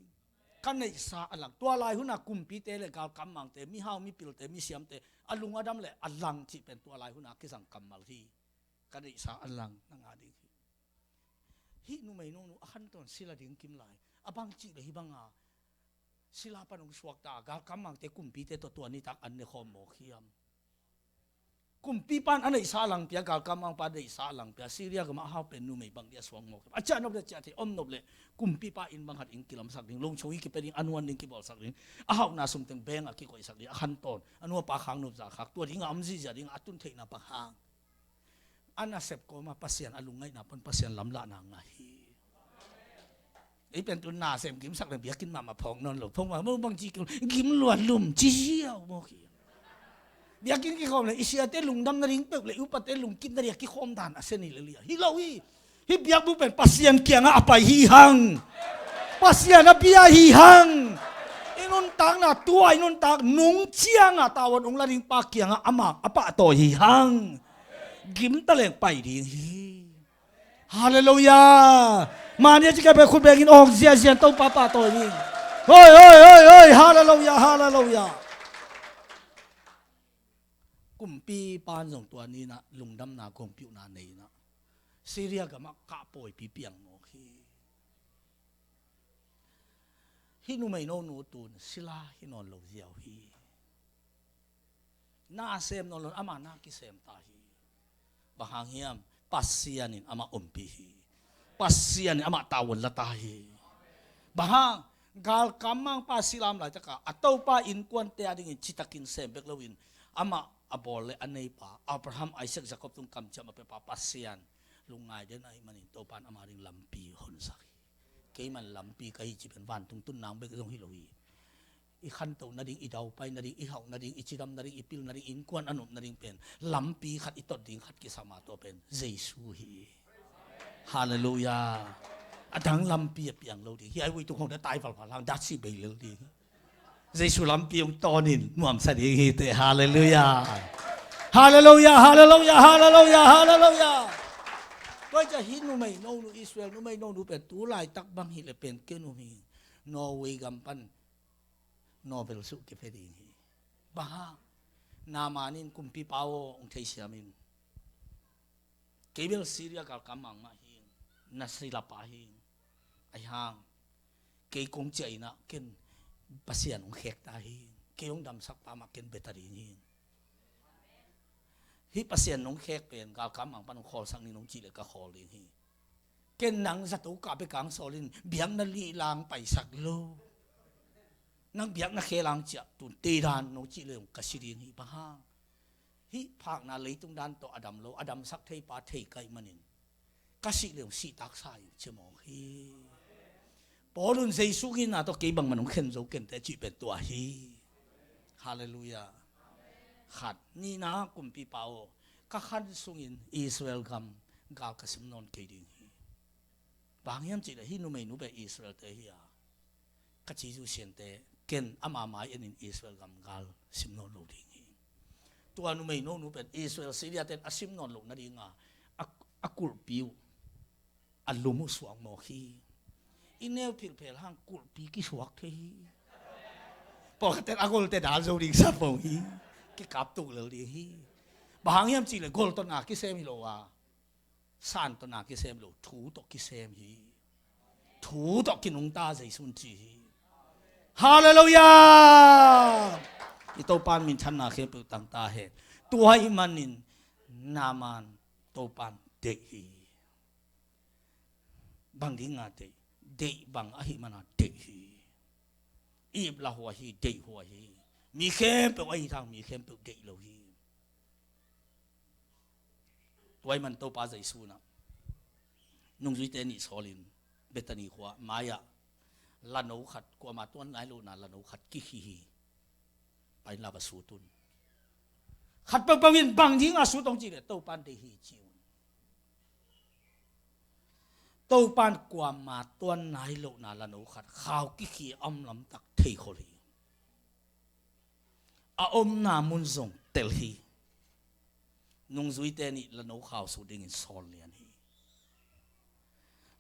Ka neihsa a lang. Tua lai hun a kumpite le galkam mangte, mihau mipilte, misiamte a lung a dam le a lang cih pen tua lai hun a kizang kammal hi. Ka neihsa a lang na ngah ding hi. Hih numei nungnu a khantawn sila ding kim lai. A bang cih le hih banga sila pan hong suakta a galkam mangte kumpite tawh tua nitak an ne khawm mawk hiam? Kumpipa in a neihsa a langpia, galkam mangpa a neihsa a langpia, Syria gamah a hau pen numei bang dih a suak mawk hiam? A ciah nop le ciah thei, om nop le kumpipa inn bang khat in kilamsak ding, lungchung i kipia ding, a nuan ding kibawlsak ding, a hauhna sumteng beng a kikoihsak ding, a khantawn a nuapa khak nopza khak, tua dingah om zihziah dingah a tun theihna bang hang. A nasep kawma Pasian a lungngaihna pan Pasian lamlahna ngah hi. Ei pen tun nasem kimsak leng biakinn mahmah phawk nawn lo. Phawk mahmah bang ci kul gim lua lum ci ziau mawk hi. Biakinn kikhawm le i siate lungdam nading peuh le i upate lungkip nading a kikhawm dan a sia ni le lia hi lo hi. Hih biakbuk pen Pasian kiangah a pai hi hang. Pasian a bia hi hang. I nuntakna tua i nuntak nung ciangah tavuan ung la ding pa kiangah ama a pahtawi hi hang. Gimta leng pai ding hi. Halleluiah. Mania ci kei pen khut bengin awng ziazian Topa pahtawi ding. Hoi, hoi, hoi, hoi, halleluia, halleluia. Kumpipa in zong tua ni-in ah lungdamna, kongpiuhna nei-in ah Syria gamah kahpawipi piang mawk hi. Hih numei nonu tun sila hi nawn lo ziau hi. Na sem nawn lo, amah na kisem ta hi. Bang hang hiam? Pasian in amah ompih hi. Pasian in amah tavuan la ta hi. Bang hang? Galkam mangpa silam laitaka a topa innkuante a dingin citakin sem bek loin, amah a bawl le a neipa, Abraham, Isaac, Jacob tung kamciam a pepa Pasian lungngai den ahih manin Topa in ama ding lampi honsak hi. Keiman lampi ka hi cih pen vantung tun nang bek zong hi lo hi. I khantoh nading, i daupai nading, i hauh nading, i cidam nading, i pil nading, innkuan a nop nading pen lampi khat i tot ding khat kisam a, tua pen Jesu hi. Halleluia. A dang lampi a piang lo ding hi. Ai, vui tung hong na tai valval hang datsi bei lel ding hi. Jesu lampi hong tawnin nuamsa ding hi teh. Halleluia. Halleluia, halleluia, halleluia, halleluia. Tua hi ciang hih numei nonu, Israel numei nonu pen tu laitak bang hi le pen ken um hi. Norway gam pan Nobel suh kipia ding hi. Bang hang? Naaman in, kumpipa aw, hong theisiam in. Kei bel Syria galkam mangmah hi ing, na silapa hi ing. Ahi hang kei kong ciah in ah ken Pasian hong khek ta hi ing. Kei hong damsakpa mah ken bia ta ding hi ing. Hih Pasian nong khek pen galkam mang pan hong khawlsak ning nong cih leh ka khawl ding hi. Ken nang zato kah bek hong sawl in, biakna lih lang paisak lo. Nang biakna khe lang ciah tun teidan nong cih leh ka si ding hi. Bang hang? Hih phakna leitung dan tawh a dam lo, a damsak theipa thei ka hih manin ka sih leh hong sihtaksa in ci mawk hi. Paul in Jesu ginna tawh kei bangmah nong khen zo kenteh cih pen tua hi. Halleluia. Khat, nihna, kumpipa aw, ka khan sungin Israel gam gal ka sim nawn kei ding hi. Bang hang hiam cih leh hih numeinu pen Israelte hi a, ka ci zusiante, ken ama mai enin Israel gam gal sim nawn lo ding hi. Tua numei nonu pen Israel Syria ten a sim nawn loh nadinga a, a kulhpi uh, a lum uh suak mawk hi. I neu philphel hang kulhpi kisuak thei hi. Pawlkhat ten a golte dal zo ding sa pong hi. Kikap tuk lel ding hi. Bang hang hiam cih leh gol tawh na kisem hi lo a, san tawh na kisem lo, thu tawh kisem hi. Thu tawh kinungta Jesu in ci hi. Halleluia. I Topa in minthanna khempeuh tang ta hen. Tua ahih manin Naaman Topa in deih hi. Bang dinga deih? Deih bang ahih mana deih hi. Ip la huai hi, deih huai hi. Mi khempeuh ahih hang mi khempeuh deih lo hi. Tua ahih man Topa Jesu in ah nungzuite nih sawlin Bethany khua mai-ah lano khat, kuamah tuan nai lohna lano khat kikhih hi. Pai inla va sut un. Khat peuhpeuh in bang dinga sut hong cih leh Topa in deih hi ci un. Topa in kuamah tuan nai lohna lano khat khau kikhih a om lamtak theikhol hi. A omna mun zong tel hi. Nungzuite nih lano khau sut dingin sawl lian hi.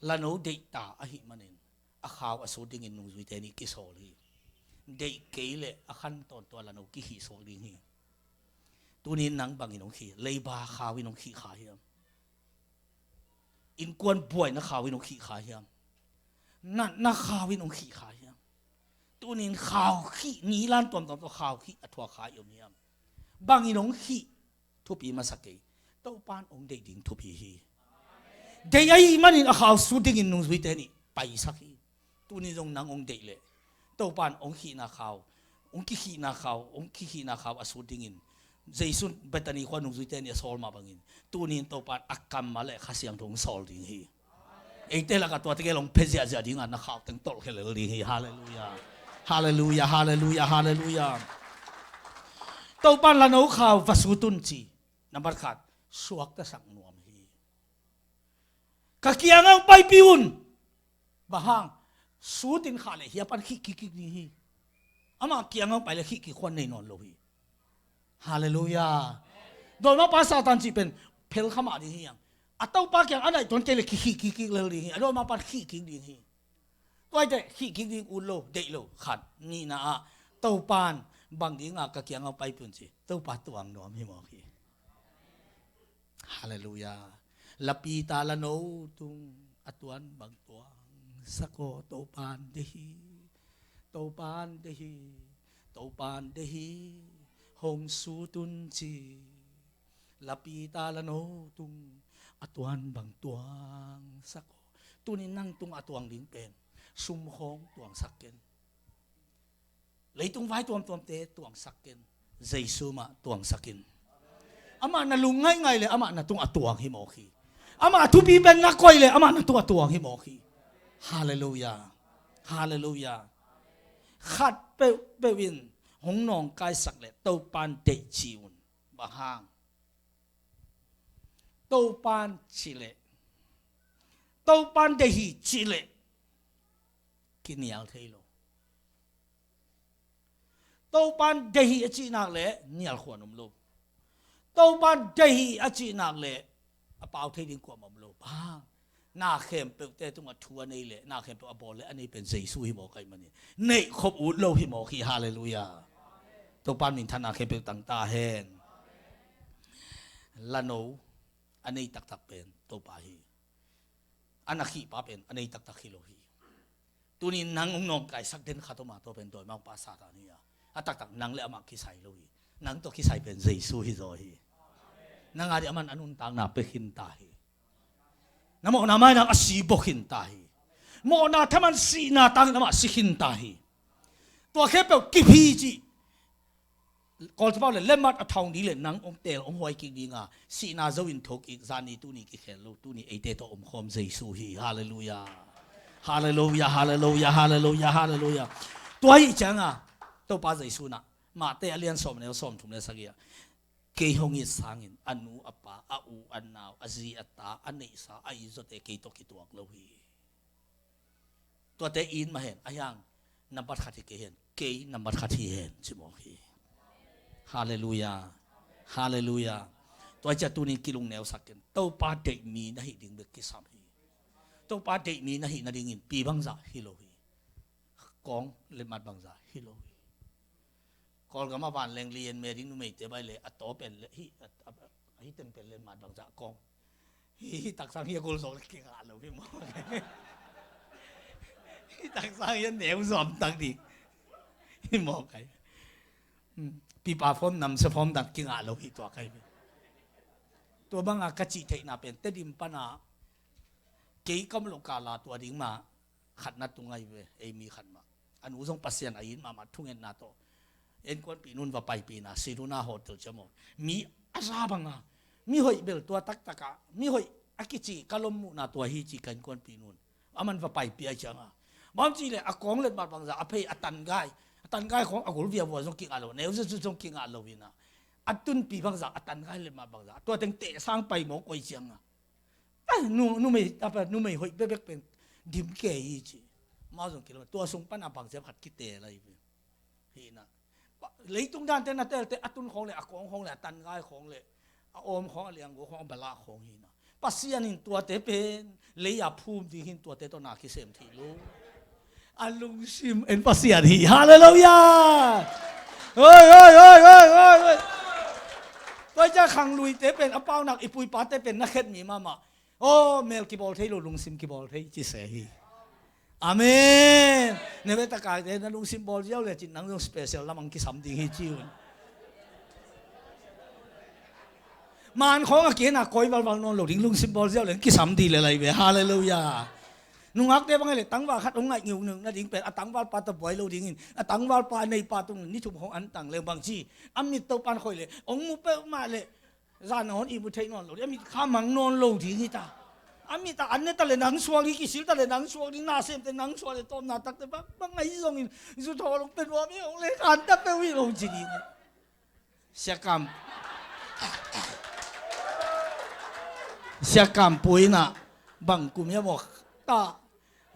Lano deih ta ahih manin a khau a sut dingin nungzuite nih kisawl hi. Deih kei leh a khan tawntung a lano kikhih suak ding hi. Tuni in nang bangin hong khih? Leiba khau in hong khih kha hiam? Innkuan buaina khau in hong khih kha hiam? Natna khau in hong khih kha hiam? Tuni in khau khih, nilan tuamtuam tawh khau khih a thuak kha i om hiam? Bangin hong khih thupi masa kei. Topa in hong deih ding thupi hi. Deih ahih manin a khau sut dingin nungzuite nih paisak hi. Tuni zong nang hong deih leh Topa in hong khihna khau, hong kikhihna khau, hong kikhihna khau a sut dingin, Jesu in Bethany khua nungzuite nih a sawl mah bangin, tuni in Topa in a kammal leh Kha Siangtho hong sawl ding hi. Eite lakah tuate gel hong pia ziahziah dinga na khau teng tolh khia lel ding hi. Halleluia. Halleluia, halleluia, halleluia. Topa in lano khau va sut un ci. Nambat khat, suaktasak nuam hi. Ka kiangah hong paipih un. Bang hang? Sut in khah leh hia pan khih kikkik ding hi. Amah kiangah hong pai leh khih kik khuan nei nawn lo hi. Halleluia. Dawimangpa Satan cih pen phelkha mah ding hi hang. A Topa kiang a naih tuan kei leh kikhih kikkik lel ding hi. A dawimangpa in khih kik ding hi. Tua i teh khih kik ding ut lo, deih lo, khat. Nihna ah, Topan bang dinga ka kiangah paipih un ci. Topa tuang nuam hi mawk hi. Halleluiah. Lapi ta la no tung a tuan bang tuang sak aw, Topan deih hi. Topan deih hi. Topan deih hi. Hong sut un ci. Lapi ta la no tung a tuan bang tuang sak aw. Tunin nang tung a tuang ding pen sum khawng tuangsak ken. Leitung vai tuamtuamte tuangsak ken. Jesu mah tuangsak in. Amah na lung ngaingai le amah na tung a tuang hi mawk hi. Amah thupi pen na koih le amah na tung a tuang hi mawk hi. Halleluiah. Halleluiah. Khat peuhpeuh in hong nawngkaisak le Topan deih ci un. Bang hang? Topan ci leh, Topan deih hi ci leh kinial thei lo. Topan deih hi a cih nak leh nial khuan om lo. Topan deih hi a cih nak leh a pau thei ding kuamah om lo. Bang hang? Na khempeuhte tungah thu a nei leh na khempeuh a bawl leh a nei pen Jesu hi mawk ahih manin neih khop ut lo hi mawk hi. Halleluiah. Topan minthanna khempeuh tang ta hen. La no a nei taktak pen Topa hi. A na khihpa pen a nei taktak hi lo hi. Tunin nang hong nawngkaisak den khat om a, tua pen dawimangpa Satan hi a, a taktak nang le amah kisai lo hi. Nang tawh kisai pen Jesu hi zaw hi. Nang a ding a man a nuntakna pia khin ta hi. Na mawhna mai nang a si bawk khin ta hi. Mawhna thaman sihna tangin amah si khin ta hi. Tua khempeuh kip hi cih Kawlcapau le letmat a thaung ding le nang hong teel hong huai kik dinga, sihna zo in tho kik, zani tuni kikhel lo, tuni eite tawh omkhawm Jesu hi. Halleluiah. Halleluiah, halleluiah, halleluiah, halleluiah. Tua hi cianga Topa Jesu nah Mate a lian sawm neu sawm thum le sagih ah, kei hong it sangin a nu a pa, a u a nau, a zi a ta, a neihsa, a it zawte kei tawh kituak lo hi. Tuate it mah hen, a hiang nambat khat hi kei hen, kei nambat khat hi hen ci mawk hi. Halleluiah. Halleluiah. Tua ciah tunin kilungneusak ken. Topa deih mi na hih ding bek kisam hi. Topa deih mi na hih nadingin pi bangzah hi lo hi. Kawng letmat bangzah hi lo hi. Kawlgam a vanleng lian me ding numeite bai le a taw pen le hi, a, a, a hi teng pen letmat bangzah kawng. Hi, hi taksang hi a gol zawk le kingah lo hi maw. Hi taksang hi a neu zawm tak ding hi maw kai. Hmm. Pipa fawm namse fawm dang kingah lo hi tua kai. Tua banga ka cih theihna pen Tedim pana kei kam lo kala tua ding mah khatna tung ahi ve, ei mi khat mah. A nu zong Pasian a it mahmah thungetna tawh. Enkuanpih nun va paipihna, Siruna Hotel cia maw. Mi a za banga, mi hoih bel tua taktaka, mi hoih a kici ka lom muhna tua hi ci ka enkuanpih nun. A man va paipih ahi cianga. Bang ci le a kawng letmat bangza, a phei a tangai. A tangai khawng a gul viavua zong kingah lo, neu zet zong kingah lo ina. A tunpi bangza, a tangai letmat bangza. Tua teng teh sang pai maw koi cianga. Ai, nu, numei, apa, numei hoih bekbek pen dim kei hi ci. Mau zong kilom. Tua sung pan a bangziam khat kiteel ahi ve. Hi na. Leitung dante na telte a tun khawng le, a kawng khawng le, a tangai khawng le, a awm khawng, a lianggo khawng, a bala khawng hi na. Pasian in tuate pen lei a phum ding hin tuate tawh na kisem thei lo. A lungsim en Pasian hi. Halleluiah. Oi, oi, oi, oi, oi, oi. Tua cia khangluite pen a paunak i puipate pen na khet mi mahmah. Aw, mel kibawl thei lo, lungsim kibawl thei ci se hi. Amen. Ne ve takaite na lungsim bawl ziau le cin nang zong special lamang kisam ding hi ci un. Man khawng a kena koi valval nawn lo ding, lungsim bawl ziau le kisam ding le lai ve. Halleluiah. Nungakte bang le tangval khat hong ngaih ngiukngiuk nading pen a tangvalpa tawh buai lo dingin, a tangvalpa a neipa tung ni thum hong antang le bang ci. A mit Topan khoih le hong mu peuhmah le zan a hon ihmu thei nawn lo ding, a mit kha mang nawn lo ding hi ta. A mit a an ne ta le nang suak ding, kisil ta le nang suak ding, nasemte nang suak le tawpna takte bang, bang ahi zongin zu thaw long pen hua mi hong le khan ta peuh hi lo ci ding. Siakam. Siakam puina bang kum hiam aw ta,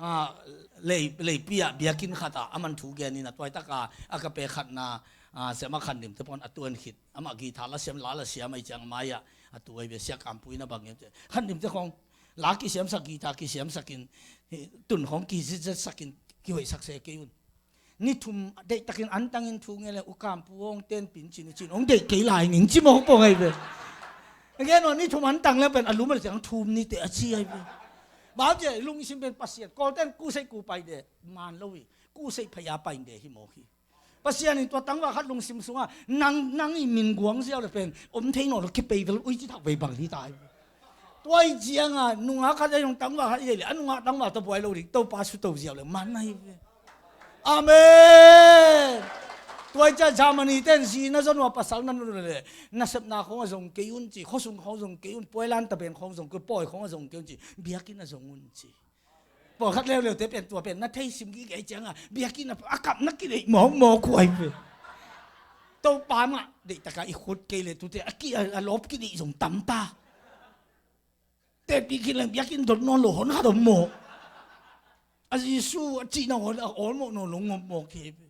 ah, lei, leipi ah biakinn khat ah a man thu gen in a tuaitaka a ka pe khatna, ah, siama khan dim te pawn a tuan khit. Amah guitar la siam, la la siam ahi ciang mai ah a tu ahi ve, siakam puina bang hiam ci. Khan dim te khawng la kisiamsak, guitar kisiamsakin, hi, tun khawng kizitzetsakin kihoihsak se kei un. Ni thum deihtakin antangin thu ngen le ukam pu hong ten pin cin i cin hong deih kei lai ning ci mawk pong ahi ve. Ngen aw ni thum antang le pen a lum a le ciang thum ni te a ci ahi ve. Bang hang ci a lungsim pen Pasian Kawlten kuseih ku pai de man lo hi. Kuseih phaya pai de hi mawk hi. Pasian in tua tangval khat lungsim sungah nang, nang i min guang ziau le pen om thei nawn lo kipei vel ui ci thak vei bang hi ta hi. Tua i cianga nungak khat ei hong tangval khat i ei le a nungak tangval tawh buai lo ding Topa suto ziau le man ahi ve. Amen. Tua i cia Germany ten zi na zon ua pasal na nu le nasepna khong a zong kei un ci, khosung khong zong kei un, puailan taben khong zong kei un, pawi khong a zong kei un ci, biakinn a zong un ci. Pawlkhat leuleu te pen tua pen na thei sim gige cianga biakinn a kap na kineih mawkmawk huai ve. Topa mah deihtaka i khut kei le tute a ki a lawp kineih zong tamta. Tepi khin leng biakinn dot nawn lo hon khat om maw? A Jesu a cihna hon a awlmawh nawn lo ngom mawk hi ve.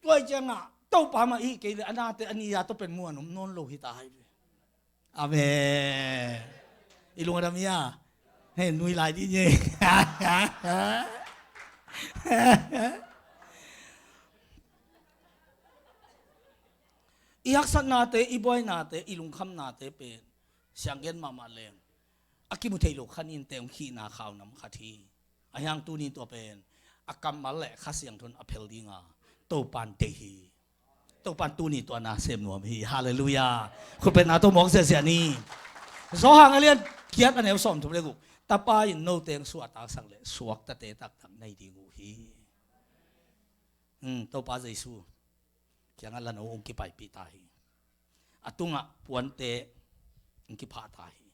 Tua i cianga Topa mah i hi kei le a nate a ni a tawh pen muan om nawn lo hi ta hai ve. Amen. I lung a dam ia. He nui lai di nye. I haksatnate, i buainate, i lungkhamnate pen sianggen mahmah leng a kimu thei lo khanin te hong khihna khaunam khat hi. A hiang tuni tua pen a kammal le Kha Siangthon a phel dinga Topan deih hi. Topan tuni tua na sem nuam hi. Halleluiah. Khutpetna tawh mawk ziahziah ni. Zawhang a lian kiat a neu sawm thum le guk. Tapa in note hong suahtaksak le suaktate taktak nei ding uh hi. Hmm, Topa Jesu kiangah lano hong kipaipih ta hi. A tungah puante hong kiphah ta hi.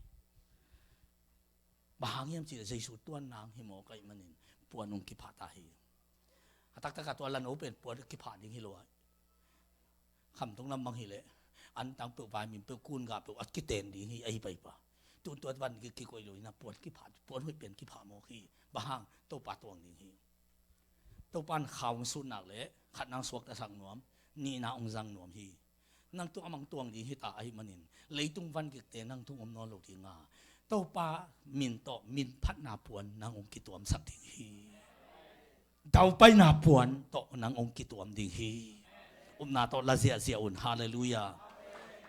Bang hang hiam cih leh Jesu tuan nang hi mawk ahih manin puan hong kiphah ta hi. A taktakah tua lano pen puan kiphah ding hi lo a, khamtung lam bang hileh antang peuh, vaimin peuh, kun gah peuh a kiten ding hi ahi paipa. Tun tua van kikoih lo hi na puan kiphah, puan hoih pen kiphah mawk hi. Bang hang? Topa tuang ding hi. Topan kha hong sut nak leh khatna hong suaktasak nuam, nihna hong zang nuam hi. Nang tung a mang tuang ding hi ta ahih manin leitung van kikte nang tung om nawn lo dinga Topa min tawh min phatna puan nang hong kituamsak ding hi. Daupaina puan tawh nang hong kituam ding hi. Upna tawh la ziahziah un. Halleluiah.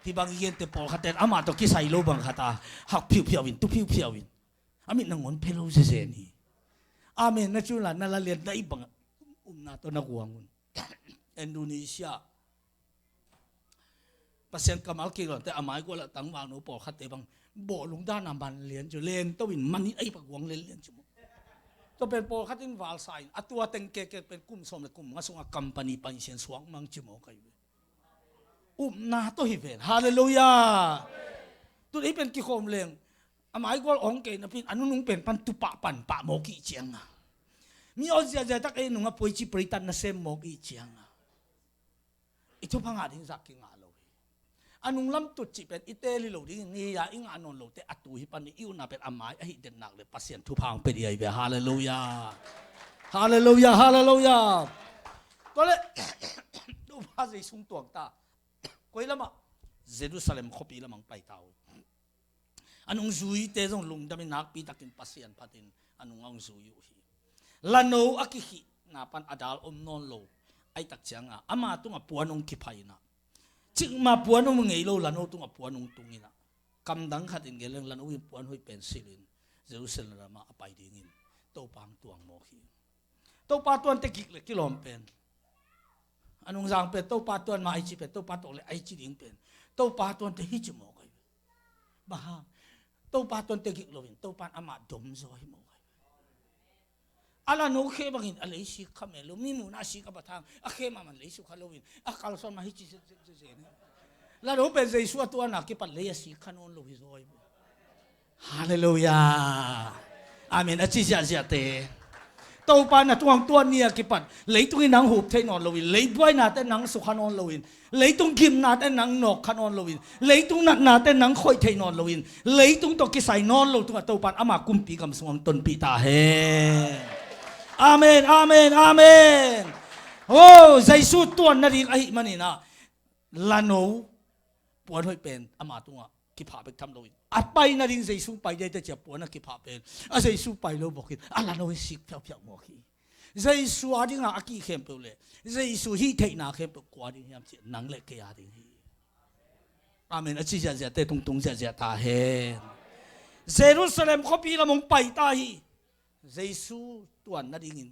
Hih bang i gente pawlkhat ten amah tawh kisai lo bang khat a hak phiuphiau in, tu phiuphiau in. A mit nangawn phe lo zezen hi. Amen. Na cun la na la lian na i bang upna tawh na guang un. Indonesia Pasian kammal kik lawngte a maigual ah tangvalno pawlkhatte bang bawhlung dana man lian cu len to in man in a i pak guang lianlian cu maw? Tua pen pawlkhat in valsa in a tua teng kekek pen kum sawm le kum nga sungah company pansian suak mang ci maw kai ve. Upna tawh hi ven. Halleluiah. Tun ei pen kikhawm leng a maigual awng kei napin a nunung pen pan tupah pan pah mawk ih cianga mi aw ziahziah tak ei nungah puaici paritan nasem mawk ih cianga i thupha ngah ding zak kingah lo hi. A nunglam tut cih pen i teel hi lo ding, ngeia i ngah nawn lote a tu hi pan i utna pen a mai ahi dennak le Pasian thupha ang pe dih ahi ve. Halleluiah. Halleluiah. Halleluiah. Tua le Topa Jesu tuang ta. Koi lamah? Jerusalem khuapi lamah pai ta uh. A nungzuite zong lungdamin nakpi takin Pasian phatin a nungah hong zui uh hi. Lano a kikhihna pan a dal om nawn lo. Ahi tak cianga ama tungah puan hong kiphaina, cikmah puan hong ngei lo lano tungah puan hong tungina, kamdang khatin geleng lano in puan hoih pen silhin Jerusalem lamah a pai dingin Topa hong tuang mawk hi. Topa tuante gik le kilawm pen a nungzang pen Topa tuan mah ahi ci pen Topa tawh le ahi ci ding pen Topa tuante hi ci mawk ahi. Bang hang? Topa tuante gik loin Topa in amah dom zaw hi mawk ahi. A lano khe bangin a leisik kha mel lo, mi munah a sik a bathang a khe mahmah leisuk kha loin a kalsuan mah hi ci zen. Lano pen Jesu a tuana kipat lei a sik kha nawn lo hi zaw ahi. Halleluiah. Amen. A ci ziahziahte Topa na tuang tuan ni a kipat leitung in nang hup thei nawn loin, leibuainate nang sukha nawn loin, leitung gimnate nang nawkkha nawn loin, leitung natnate nang khoih thei nawn loin, leitung tawh kisai nawn lo tungah Topa in ama kumpi gam sungah tonpih ta hen. Amen. Amen. Amen. Oh, Jesu tuan nading ahi maninah lano puan hoih pen ama tungah kiphah bek tham loin a pai nading Jesu pai dei te cia puan a kiphah pen a Jesu pai lo bawkin a lano hi sik phiauhiau mawk hi. Jesu a dingah a kih khempeuh le Jesu hih theihna khempeuh kua ding hiam cih nang le kei a ding hi. Amen. A ci ziahziahte tungtung ziahziah ta hen. Jerusalem khuapi lam hong pai ta hi. Jesu tuan nadingin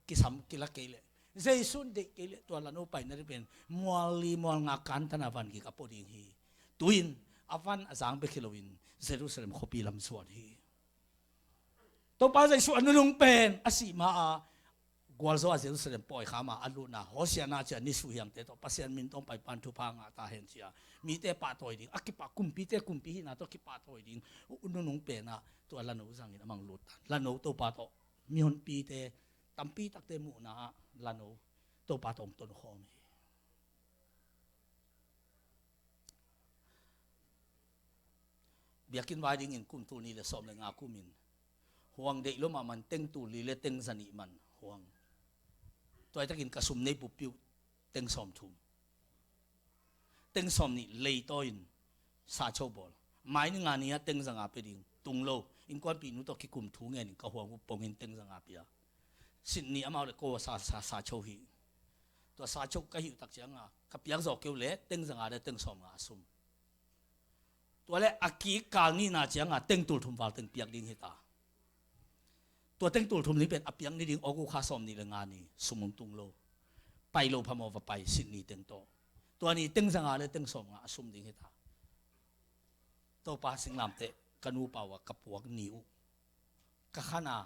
kisam kila kei leh, Jesu deih kei leh tua lano pai nading pen mual li mual nga kantana van gik a pua ding hi. Tu-in a van a zang bek hi loin Jerusalem khuapi lam zuan hi. Topa Jesu a nunung pen a sih ma a gualzo a Jerusalem pawi kha ma a lutna Hosiana cia ni suhiangte tawh Pasian min tawng pai pan thupha ngah ta hen cia mite pahtawi ding a kipah kumpite kumpi hihna tawh kipahtawi ding nunung penah tua lano zangin a mang lut tan lano Topa tawh mihonpite tampi takte muhna ah lano Topa tawh hong tonkhawm hi. Biakinn vai dingin kum tul nih le sawm le nga kumin huang deih lo mahmah in teng tul li le teng zanih man huang. Tuaitakin ka sum nei pupiuh teng sawm thum. Teng sawm nih leitaw in sa cho bawl. Mai ni nga ni ah teng zanga pia ding tung lo. Innkuanpih nu tawh kikum thu ngenin ka huang uh pongin teng zanga pia. Sitni amau le ko sa, sa, sa cho hi. Tua sa cho ka hih uh tak cianga ka piak zawh keu le teng zanga le teng sawm nga a sum. Tua le a kik kal nihna cianga teng tul thum val teng piak ding hi ta. Tua teng tul thum ding pen a piak ni ding August kha sawm nih le nga ni sum hong tung lo. Pai lo phamawh va pai Sitni teng tawh. Tua ni teng zanga le teng sawm nga a sum ding hi ta. Topa singlamte ka nupa uh a ka puak ni uh ka khana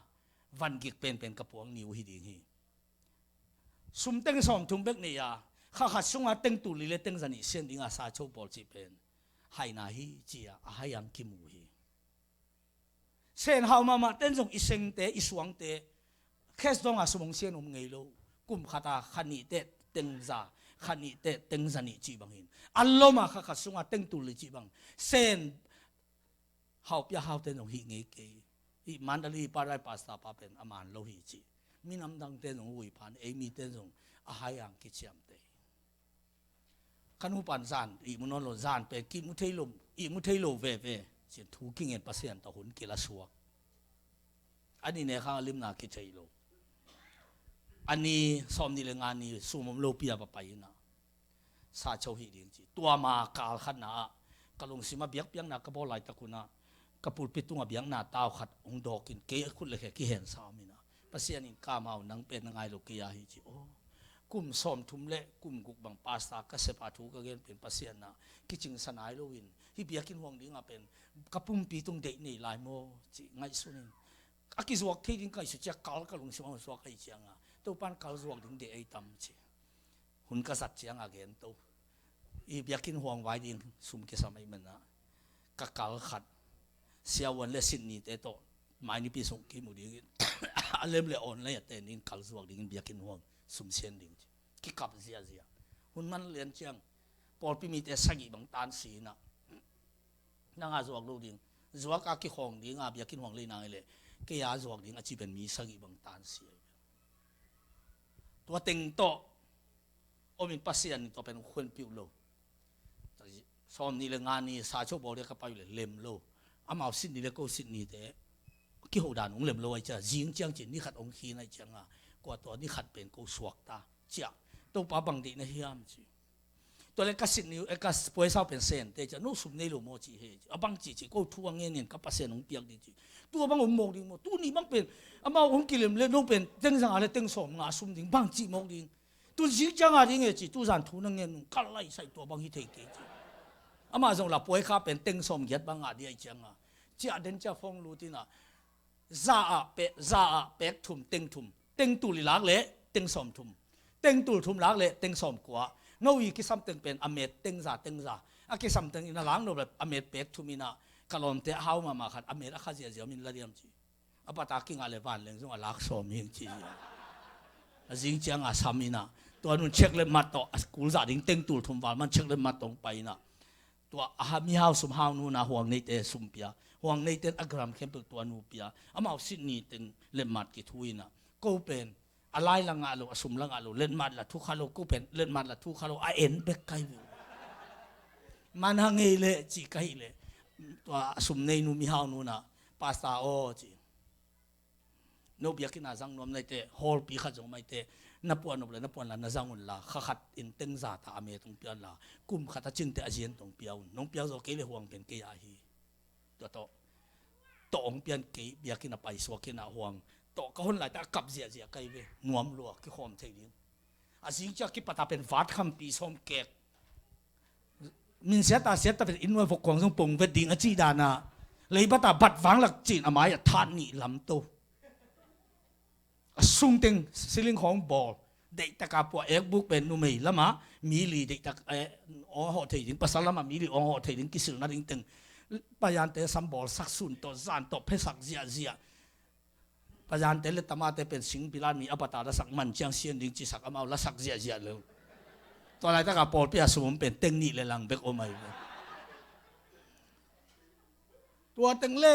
van gik penpen ka puak ni uh hi ding hi. Sum teng sawm thum bek nei a kha khat sunga teng tul li le teng zanih sian dinga sa cho bawl cih pen haina hi cia a hai ang kimu hi. Sen hau mahmah ten zong i sengte i suangte cash donga sum hong sian om ngei lo. Kum khata kha nih teh teng za kha nih teh teng zanih cih bangin a loma kha khat sunga teng tul li cih bang sen hau pia hau ten zong hih ngei kei. Hih Mandalay Paradise Pastor pa pen a man lo hi ci. Minam dangte zong ui phan ei mite zong a hai ang kiciamte. Ka nupan zan ihmu nawn lo zan pen kihmu thei lo ihmu thei lo veve. Cin thu kingen Pasian tawh hun kila suak. A ni ne khang a limna kithei lo. A ni sawm ni le nga ni sum om lo pia va pai ina. Sa cho hi ding ci. Tua ma kal khatna ah ka lungsim a biakpiakna ka bawl laitak hunah ka pulpit tunga biakna tau khat hong dawkin kei a khut le khe kihensa om ina. Pasian in kamau nang pen na ngai lo kei a hi ci. Aw, kum sawm thum le kum guk bang pastor ka sepa thu ka gen pen Pasian na kicingsa nai loin hih biakinn huang dinga pen ka pumpi tung deih nei lai maw ci ngaihsun in. A kizuak thei ding ka ngaihsun cia kal ka lungsim a hong suak ahi cianga Topan kal zuak ding deih ahi tam ci. Hun ka zat cianga gen to. I biakinn huang vai ding sum kisam ahi mana ka kal khat siavuan le Sitni te tawh mai nipi sung kimu dingin a lem le online a ten dingin kal zuak dingin biakinn huang sum sian ding ci. Kikap ziazia. Hun man lian ciang pawlpi mite sagih bang tan si ina. Nanga zuak lo ding zuak a kikhawng dinga biakinn huang lei nang ile kei a zuak ding a ci pen mi sagih bang tan si. Tua teng tawh omin Pasian in tua pen khuanpiuh lo. Sawm ni le nga ni sa cho bawl dia ka pai le lem lo. Amau Sitni le ko Sitni te kiho dan ung lem lo ai cia zing ciang ci ni khat ong khin ai cianga kua tua ni khat pen ko suak ta cia. Topa bang deih na hiam ci. Tua le ka Sitni e ka puaisau pen sen te cia no sum nei lo maw ci he ci a bang ci ci ko thu a ngen ngen ka Pasian ong piak ding ci. Tua bang ong mawk ding maw tu ni bang pen amau ong kilem le no pen teng zanga le teng sawm nga sum ding bang ci mawk ding. Tu zing cianga ding e ci tu zan thu na ngen nung kal lai sai tua bang hi thei kei ci. Amah zong la puai kha pen teng sawm giat bang ngah dih ai cianga ciah den ciah fong lutina za ah pek za ah pek thum teng thum teng tul i lak le teng sawm thum teng tul thum lak le teng sawm kua. No i kisam teng pen a met teng za teng za a kisam teng ina lang no le a met pek thum ina ka lawmte a hau mahmah khat a met a kha ziaziau min la diam ci. A pata kingah le vanleng zong a lak sawm hing ci zia. A zing cianga sam ina tua nun chek le mat tawh a kul zah ding teng tul thum val man chek le mat tawh pai ina. Tua a ha mihau sum hau nuna huang neite sum pia huang neiten a gram khempeuh tua nu pia amau Sitni teng le mat kithu ina. Ko pen a lai la ngah lo a sum la ngah lo letmat la thu kha lo ko pen letmat la thu kha lo a en bek kai ve. Man ha ngei le ci ka hih le tua a sum nei nu mihau nuna pasta aw ci. No biakinn a zang nuam naite, hallpi khat zong maite, na puan nop le na puan la na zang un la, kha khat in teng za ta a met hong pia un la, kum khat a cin teh a zian tawh hong pia un. Nong piak zo kei le huang pen kei a hi. Tua tawh, tawh hong pian kei, biakinn a paisuak khin a huang. Tawh ka hon lai ta a kap ziahziah kai ve, nuam lua, kikhawm thei ding. A zing ciang kipat a pen vat khampi sawm kek. Min siat a siat ta pen inn nuai vok kuang zong pong vet ding a cih dan a. Leibat a bat vanglak cin a mai a that nih lam to. A sung teng ceiling khawng bawl. Deihtak a pua ekbuk pen numei lam a mi li deihtak, eh, awng hawh thei ding, pasal lam a mi li awng hawh thei ding, kisil nading teng. Paiante sam bawl sak sun tawh, zan tawh, phesak ziahziah. Paiante le tamate pen sing pilan mi a bat a la sak man ciang sian ding ci sak amau la sak ziahziah lo. Tua laitak a pawlpi a sum pen teng nih le lang bek om ahi ve. Tua teng le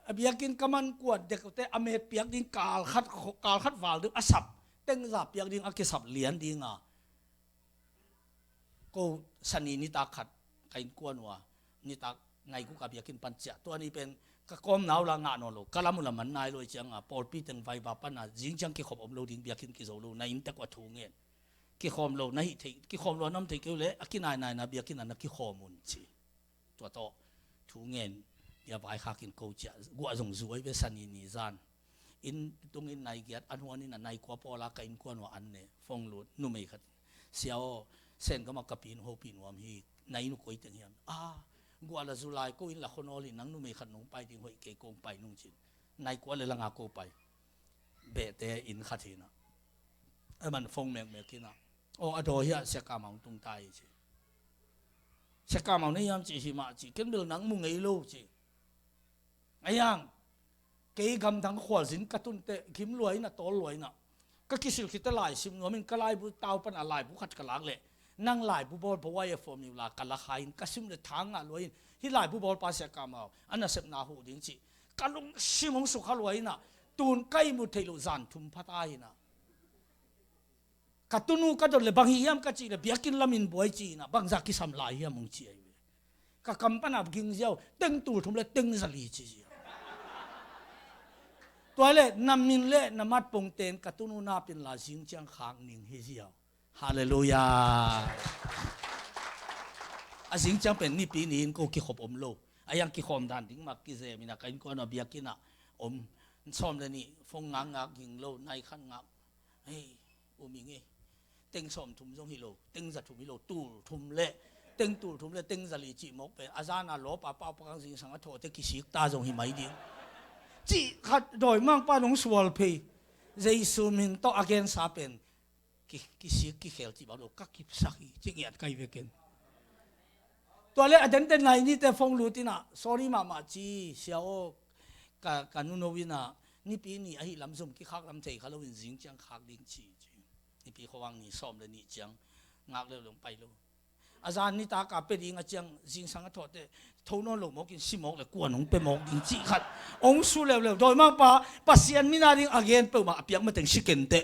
a biakinn ka man kuat dek te a met piak ding kal khat, kal khat val ding a sap, teng za piak ding a kisap lian ding a. Ko sani nitak khat ka innkuan uh a, nitak nai guk a biakinn pan ciah. Tua ni pen ka kawm nau la ngah nawn lo, ka lam uh la man nai lo i ciang a, pawlpi teng vaiva pan a, zing ciang kikhop om lo ding, biakinn kizo lo, na inn tek uh a thu ngen. Kikhawm lo, na hih thei, kikhawm lo a na om thei kei uh le, a kinainaina biakinn a na kikhawm un ci. Tua tawh thu ngen, bia vaikhak in ko ciah, guah zong zuai ve sani ni zan. Inn tungin nai giat, an huan in a nai kua pawl a ka innkuan uh a an ne, phone lut, numei khat. Sia aw, Sen gam a ka pi in hopih nuam hi, na inn uh koi teng hiam? A, guah la zu lai ko inn la khuanawl hi, nang numei khat nong pai ding hoih kei kong pai nung cin. Nai kua le langa ko pai. Behte inn khat hi na. A man phone mekmek hi na. Aw, a daw hi a, Sia Kam Aung tung ta hi ci. Sia Kam Aung na hiam ci hi mah ci, ken bel nang mu ngei lo ci. A hiang, kei gamdang khualzin ka tun teh, gim lua in a tawl lua in a. Ka kisil khit teh laisim nuam in ka laibu tau pan a laibu khat ka lak leh. Nang laibu bawl bawl a form niu la ka la khai in ka sim leh thang ngah lua in. Hih laibu bawlpa Sia Kam Aung, a nasepna huh ding ci. Ka lungsim hong sukha lua in a. Tun ka ihmut theih loh zan thum pha ta hi na. Ka tunu ka dot le bang hi hiam ka cih le biakinn lamin buai ci-in a bangzah kisam lai hiam hong ci ahi ve. Ka kam pan a ging ziau, teng tul thum le teng za li ci ziau. Tua le na min le na mat pongten ka tunu na pin la zing ciang khak ning hi ziau. Halleluiah. A zing ciang pen nipi ni in ko kikhop om lo. A hiang kikhawm dan ding mah kizem in a ka innkuan a biakinn ah om. Sawm le nih phone ngakngak ging lo, nai khat ngak. Hei, U Ming e, teng sawm thum zong hi lo, teng za thum hi lo, tul thum le, teng tul thum le teng za li cih mawk pen a zan a lawp a pau pakang zingsang a thawhte kisik ta zong hi mai ding. Cih khat dawimangpa nong sual phei. Jesu min tawh a gensa pen ki, kisik kikhel cih bang lo, ka kipsak hi, ci ngiat kai ve ken. Tua le a denden lai nite phone lut in a, sorry mahmah ci, Sia aw, ka, ka nuno in a, nipi ni ahi lam zum kikhak lam thei kha lo in zing ciang khak ding ci, ci. Nipi khuavang ni sawm le nih ciang ngak leuleu pai lo. A zan nitak a pia ding a ciang zingsang a thawhte tho nawn lo mawk in si mawk le kuan hong pia mawk ding cih khat hong su leuleu. Dawimangpa Pasian min a ding a gen peuhmah a piak mateng si kenteh.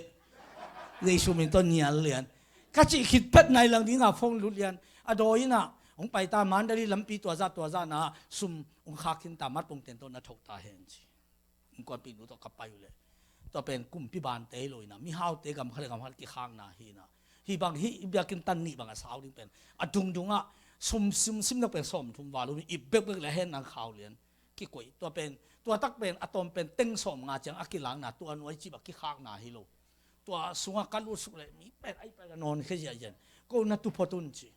Jesu min tawh nial lian. Ka cih khit phet nai lang ding a phone lut lian. A dawi in a hong pai ta, Mandalay lampi tua zah tua zah na sum hong khak khin ta, mat pongten tawh na thoh ta hen ci. Innkuanpihnu tawh ka pai uh leh tua pen kumpi bante hi lo in a, mihaute gam khat le gam khat kikhakna hi in a. Hih bang hih biakinn tan nih bang a sau ding pen a dungdung ah sum sim sim nak pen sawm thum val lo in, ip bekbek le a hen nang khau lian. Kikoih tua pen, tua tak pen a tawm pen teng sawm nga ciang a kilakna, tua nuai cih bang kikhakna hi lo. Tua sungah ka lut suk leh mi pen ai pen a nawn khia ziahziah. Ko na tu phot un ci.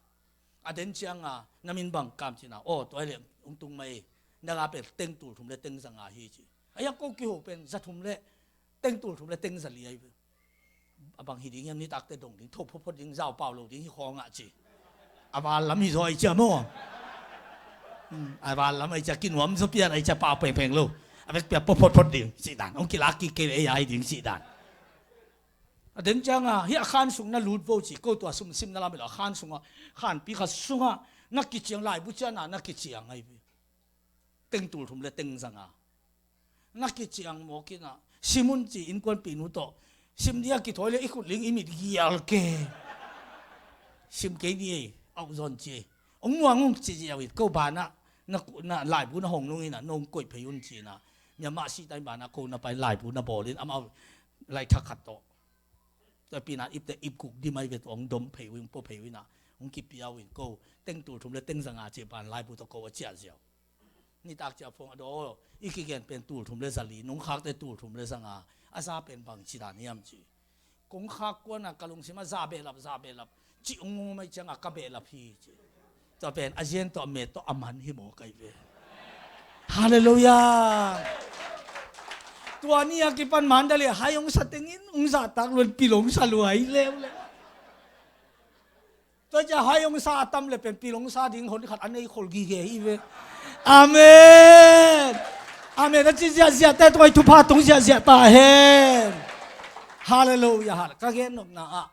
A den ciang a na min bang kam ci na, aw, tua hi leh hong tung mai, na la pen teng tul thum le teng za nga hi ci. A hiang ko kiho pen za thum le teng tul thum le teng za li ahi ve. A bang hi ding hiam, nitakte dong ding, tho photphot ding, zau pau lo ding hi khawng ah ci. A val lam hi zaw ahi cia maw. Hmm, a val lam ahi cia kinuam zaw pian ahi cia pau pengpeng lo. A vek pia photphot ding ci dan hong kilak kik kei le ei ahi ding ci dan. A den ciang a, hih a khan sung na lut vo ci, ko tua sum sim na lam hi lo, a khan sung a, khanpi khat sung a na kiciang, laibu ciang a na kiciang ahi ve. Teng tul thum le teng za nga. Na kiciang mawk in a, sim un ci, innkuanpihnu tawh. Sim ding a kithawi le i khut ling i mit gial ke. Sim kei ni ei, auh zawn ci ei. Hong nuang ung ci ziau in, ko banah, na, na laibu na hong nung in a, nong koih phei un ci in a. Myanmar sihtai banah ko na pai laibu na bawl in amau lai thak khat tawh. Tua pinah ipte ip guk dim ahi ve, tua hong dom phei uh in, pua phei uh inah hong kipia uh in, ko teng tul thum le teng zanga cih ban laibu tawh ko a ciah ziau. Nitak ciah phone a daw, i kigen pen tul thum le zali, nong khakte tul thum le zanga, a za pen bang ci dan hiam ci. Kong khak kuana ka lungsim a za behlap, za behlap, cih hong ngum ahi cianga ka behlap hi ci. Tua pen a zian tawh a met tawh a man hi maw kai ve. Halleluiah. Tua ni a kipan Mandalay hai hong sa tengin hong zahtak luan pil hong sa luai leuleu. Tua cia hai hong sa a tam le pen pil hong sa ding hon khat a nei khol gige hi ve. Amen. Amen. A ci ziahziah te tua i thupha tong ziahziah ta hen. Halleluiah. Hal-, ka gen nopna ah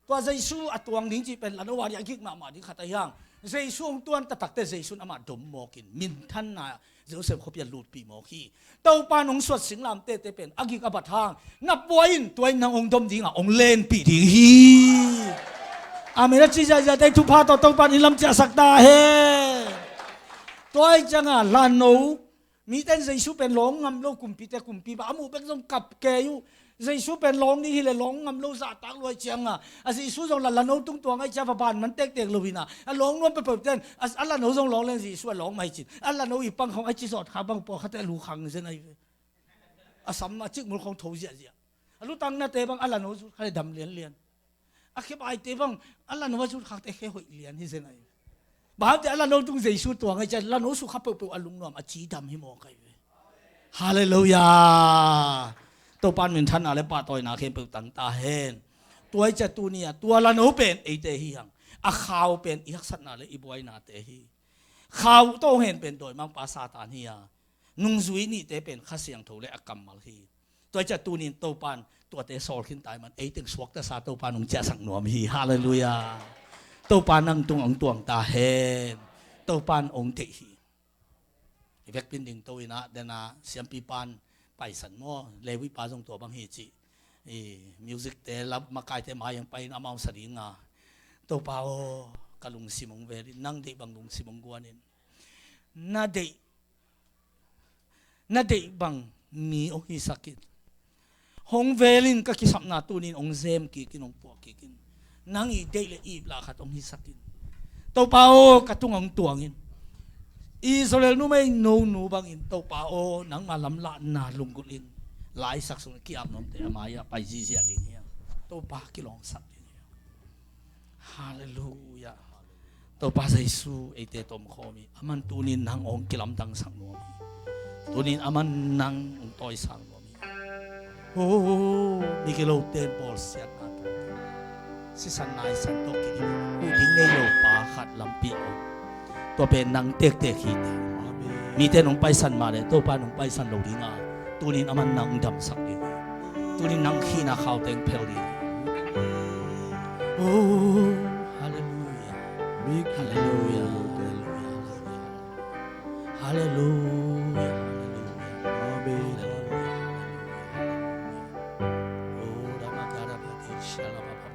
tua Jesu a tuang ding cih pen lano a dih a gik mahmah ding khat ahi hang. Jesu hong tuan taktakte Jesu in amah dom mawkin minthanna Jerusalem khuapi a lutpih mawk hi. Topa in hong suat singlamteh te pen a gik a bat hang na puai in tua in nang hong dom dingah hong lenpih ding hi. Amen. A ci ziahziah te thupha tawh Topa in i lam ciahsak ta hen. Tua i cianga lano mite in Jesu pen lawng ngam lo, kumpite kumpi bang a muh bek zong kap kei uh. Jesu pen lawng ding hileh lawng ngam lo zahtak luai cianga a Jesu zong la lano tungtuang ahi cia va ban man tektek lo hina a lawng nuam peuhpeuh ten a, a lano zong lawng len Jesu a lawng mai cin a lano i pang khong a ci zawt kha bang pawlkhatte a lu khang zen ahi ve. A sam a cikmul khong tho ziahziah. A lutang nate bang a lano zut kha le dam lianlian. A khebaite bang a lano a zut khakte khe hoih lian hi zen ahi. Bahante a lano tung Jesu tuang ahi cia lano sukha peuhpeuh a lungnuam a cidam hi maw kai ve. Halleluiah. Topa in minthanna le pahtawina khempeuh tang ta hen. Tua i cia tuni a tua lano pen eite hi hang. A khau pen i haksatna le i buainate hi. Khau tawh hen pen dawimangpa Satan hi a nungzui nihte pen Kha Siangtho le a kammal hi. Tua i cia tunin Topa in tuate sawl khin tai man eiteng suaktasa Topa in hong ciahsak nuam hi. Halleluiah. Topa nang tung hong tuang ta hen. Topa in hong deih hi. I vekpin ding to inah dena siampipa in paisan maw Levipa zong tua bang hi cih. I musicte la makaite mai ang pai in amau sa dinga Topa aw ka lungsim hong velin nang deih bang lungsim hong guanin na deih na deih bang mi hong hisakin hong velin ka kisapna tunin hong zem kikin hong puah kikin nang i deih le ip lah khat hong hisakin Topa aw ka tung hong tuangin Israel numei nonu bangin Topa aw nangma lamlahna lunggulhin laisak sung kiap nuamte a mai-ah pai zizia ding hiam. Topa kilawngsak ding hiam. Halleluiah. Topa Jesu eite tomkhawm hi. Aman tunin nang hong kilamdangsak nuam hi. Tunin aman nang hong tawisak nuam hi. Oh, migilote bawlsiatna tawh sisan naisan tawh kidim uh ding nei lo pa khat lampi aw. Tua pen nang tektek hi te. Mite nong paisan mah le Topa nong paisan lo dinga tunin aman nang damsak ding hi. Tunin nang khihna khauteng phel ding hi. Oh, halleluiah. Halleluiah. Halleluiah. Halleluiah. Amen. Halleluiah. Oh, Ramakarabati Shalababa.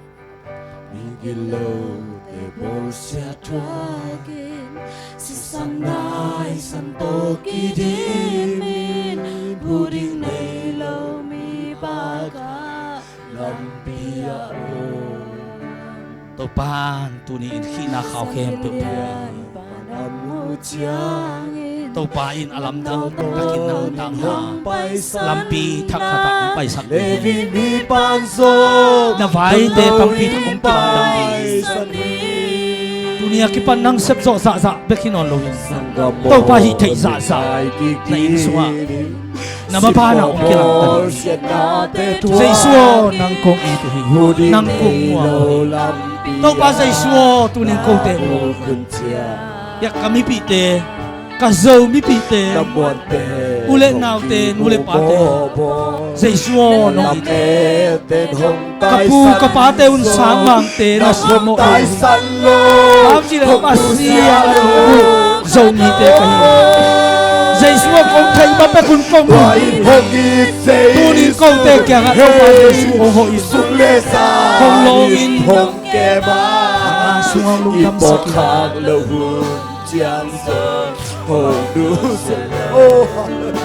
Migilote bawlsiat thuakin sisan naisan tawh kidimin bu ding nei lo mipa khat lampi ah om. Topa in tuni in khihna khau khempeuh Topa in a lamdang takin nang tangna lampi thak khatah hong paisak ding hi. Na vaite tampi thak hong kilamdang ding hi. Tuni a kipan nang sepzawh zahzah bek hi nawn loin Topa hih theih zahzah na inn sungah na maban ah hong kilamdang ding hi. Jesu aw nang kong it uh hi. Nang kong muang uh hi. Topa Jesu aw tunin kote uh hi. Ka mipihte ka Zo mipihte u le naute nu le pate Jesu aw nong it uh hi. Ka pu ka pate un sangmangte na suamawh uh hi. Aci le Pasian a Zomite ka hi uh hi. Jesu aw kong theih ma pek un kong hun hi. Tunin kote kiangah Topa Jesu hong hawh in hong lawng in a sungah lungdam sak in.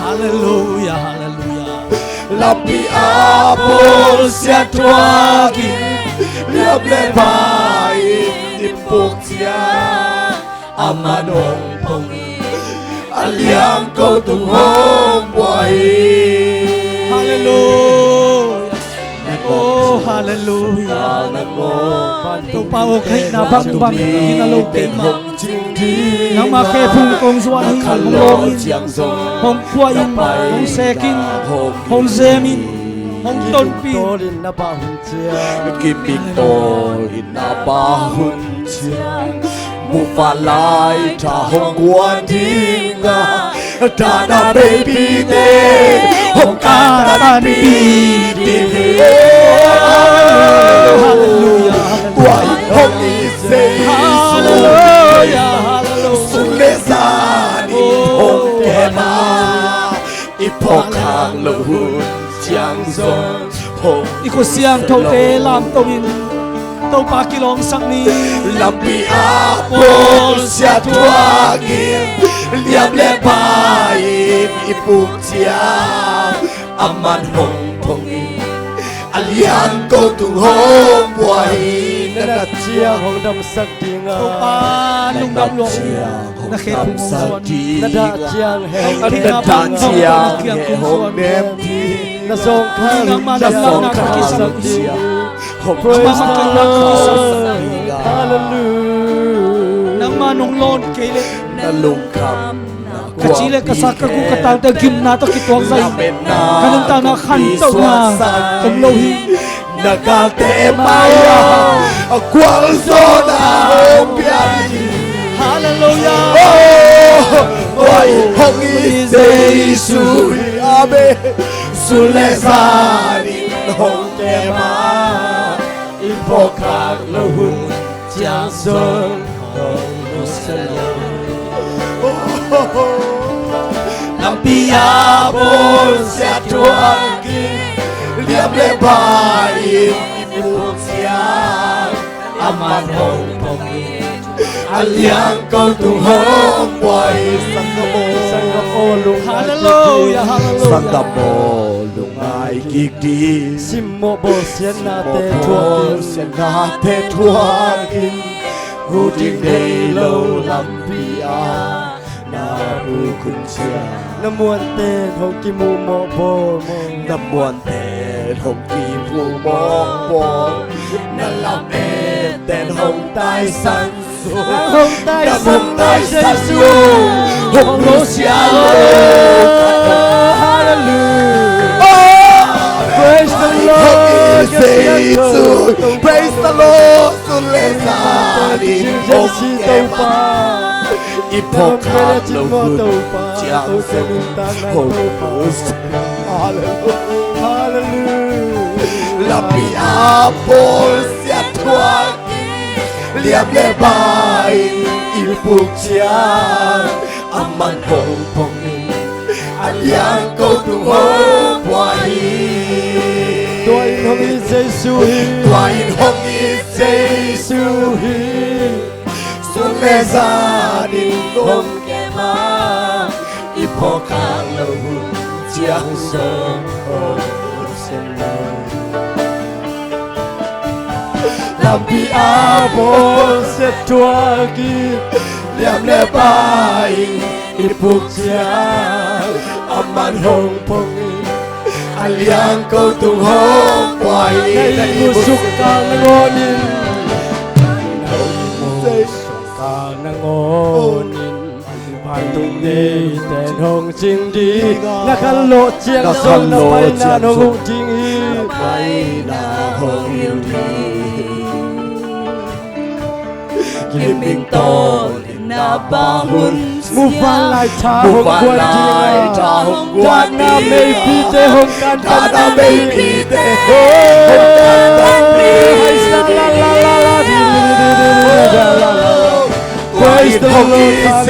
Halleluia, halleluia. Lampi ah bawlsiat thuakin liam le bai in i puk ciang, aman hong pong in, a liangko tung hong buai. Halleluia. Oh, halleluia. Topa aw, ka hihna bangbang hi na lo kei mah. Nangmah khephung kong zuan hi, hong lawm in, hong kuah in, hong sek in, hong zem in, hong tonpih in. Kimik tawl in na pa hun ciang, mufa lai tha hong guan ding a, dahna meipite hong kantanpih ding hi. Halleluia. Tua in hong it Jesu, halleluia, halleluia, sung le zan in hong kem a, i phawk khak loh hun ciang zong hong, i khut siangthote lamto in Topa kilawngsak ni. Lampi ah bawlsiat thuakin liam le bai in i puk ciang, aman hong pong in, a liangko tung hong buai. Na nat ciang hong damsak ding a, Topa lungdam lua, na khephung hong zuan, na dah ciang heh hong nem ding, na zawngkhal, na zawngkhal ciang. Praise the Lord. Hallelujah. Nangmah nong lawn kei leh, na lungkham, ka ci le ka sak, ka gu ka talte gimna tawh kituak zai, ka nuntakna khantohna om lo hi. Na galte mai-ah a gualzawhna hong pia hi. Halleluia. Oh, tua in hong it Jesu hi. Amen. Sung le zan in hong kem a, i phawk khak loh hun ciang zong hong nusia lo. Lampi ah bawlsiat thuakin liam le bai in i puk ciang, aman hong pong in, a liangko tung hong buai. Sanggam aw, lungngai kik ding. Halleluia, halleluia. Sanggam aw, lungngai kik ding. Simmawh bawlsiatnate thuakin, bawlsiatnate thuakin, hu ding nei lo lampi ah na puk hun ciang, na muanten hong kimuh mawhbawl, na muanten hong kimuh mawhbawl, na lametten hong taisan, hong taisan, hong taisan, hong nusia lo. Hallelujah. Oh, praise the Lord. Praise the Lord. Sung le zan in hong kem a, i phawk khak loh hun ciang zong hong nusia. Hallelujah. Lampi ah bawlsiat thuakin liam le bai in i puk ciang, aman hong pong in, a liangko tung hong buai. Tua in hong it Jesu hi. Tua in hong it Jesu hi. Sung le zan in hong kem a, i phawk khak loh hun ciang zong hong nusia lo. Lampi ah bawlsiat thuakin liam le bai in i puk ciang, aman hong pong in, a liangko tung hong buai. Na ihmu suk kang nangawn in, na ihmu suk kang nangawn in, vantung neiten hong cing ding. Na khanlawh ciang zong na paina hong hilh ding hi. Kiming tawl in na pa hun ciang, muvanlai tha hong guan ding a, dahna meipite hong kantan ding. Dahna meipite hong kantan ding. Praise the Lord.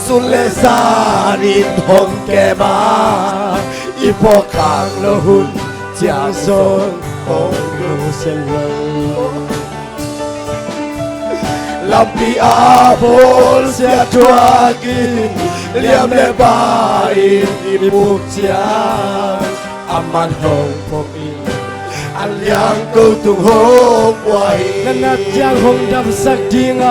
Sung le zan in hong kem a, i phawk khak loh hun ciang zong hong nusia lo. Lampi a bawlsia thuakin liam le bai in i puk ciang, aman hong phawk in, a liangko tung hong pua hi. Na nat ciang hong damsak ding a,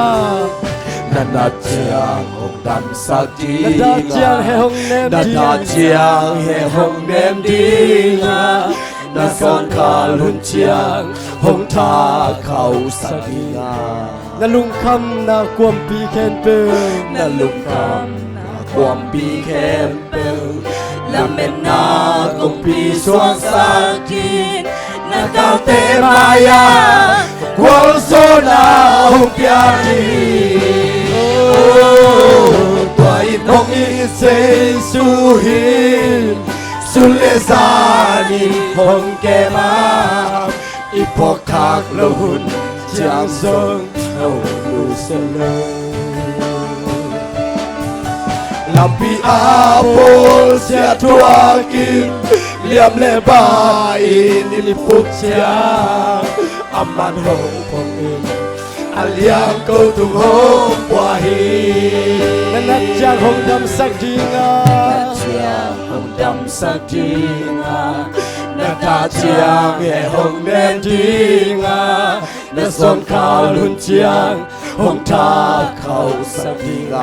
na nat ciang hong damsak ding a, na dah ciang he hong nem ding a, na dah ciang he hong nem ding a, na zawngkhal hun ciang hong thakhauhsak ding a, na lungkhamna kuampi khempeuh, na lungkhamna kuampi khempeuh, lametna kongpi suaksak in, na galte mai-ah gualzawhna hong pia in. Oh, tua in hong it Jesu hi. Sun le zan in hong kem a, i phawkkhak loh hun ciang zong hong nusia lo. Lampi a bawlsia thuakin liam le bai in i puk ciang, aman hong phawk in, a liangko tung hong pua hi. Na nat ciang hong damsak ding a, na nat ciang hong damsak ding a, na dah ciang he hong nem ding a, na zawngkhal hun ciang hong thakhauhsak ding a,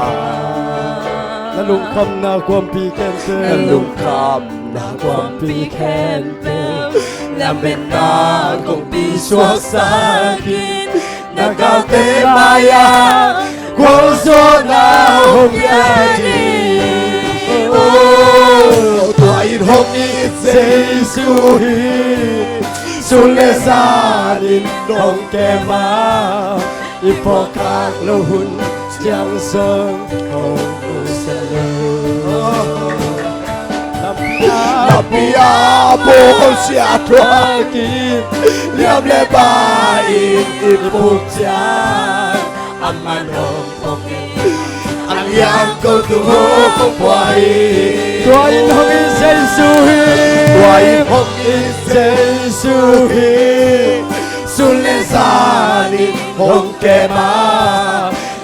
na lungkhamna kuampi khempeuh, na lungkhamna kuampi khempeuh, lametna kongpi suaksak in, na galte mai-ah gualzawhna hong pia in. Oh, tua in hong it Jesu hi. Sun le zan in hong kem a, i phawkkhak loh hun ciang zong hong nusia lo. Lampi a bawlsia thuakin liam le bai in i puk ciang, aman hong phawk in, a liangko tung hong pua hi. Tua in hong it Jesu hi. Tua in hong it Jesu hi. Sun le zan in hong kem a,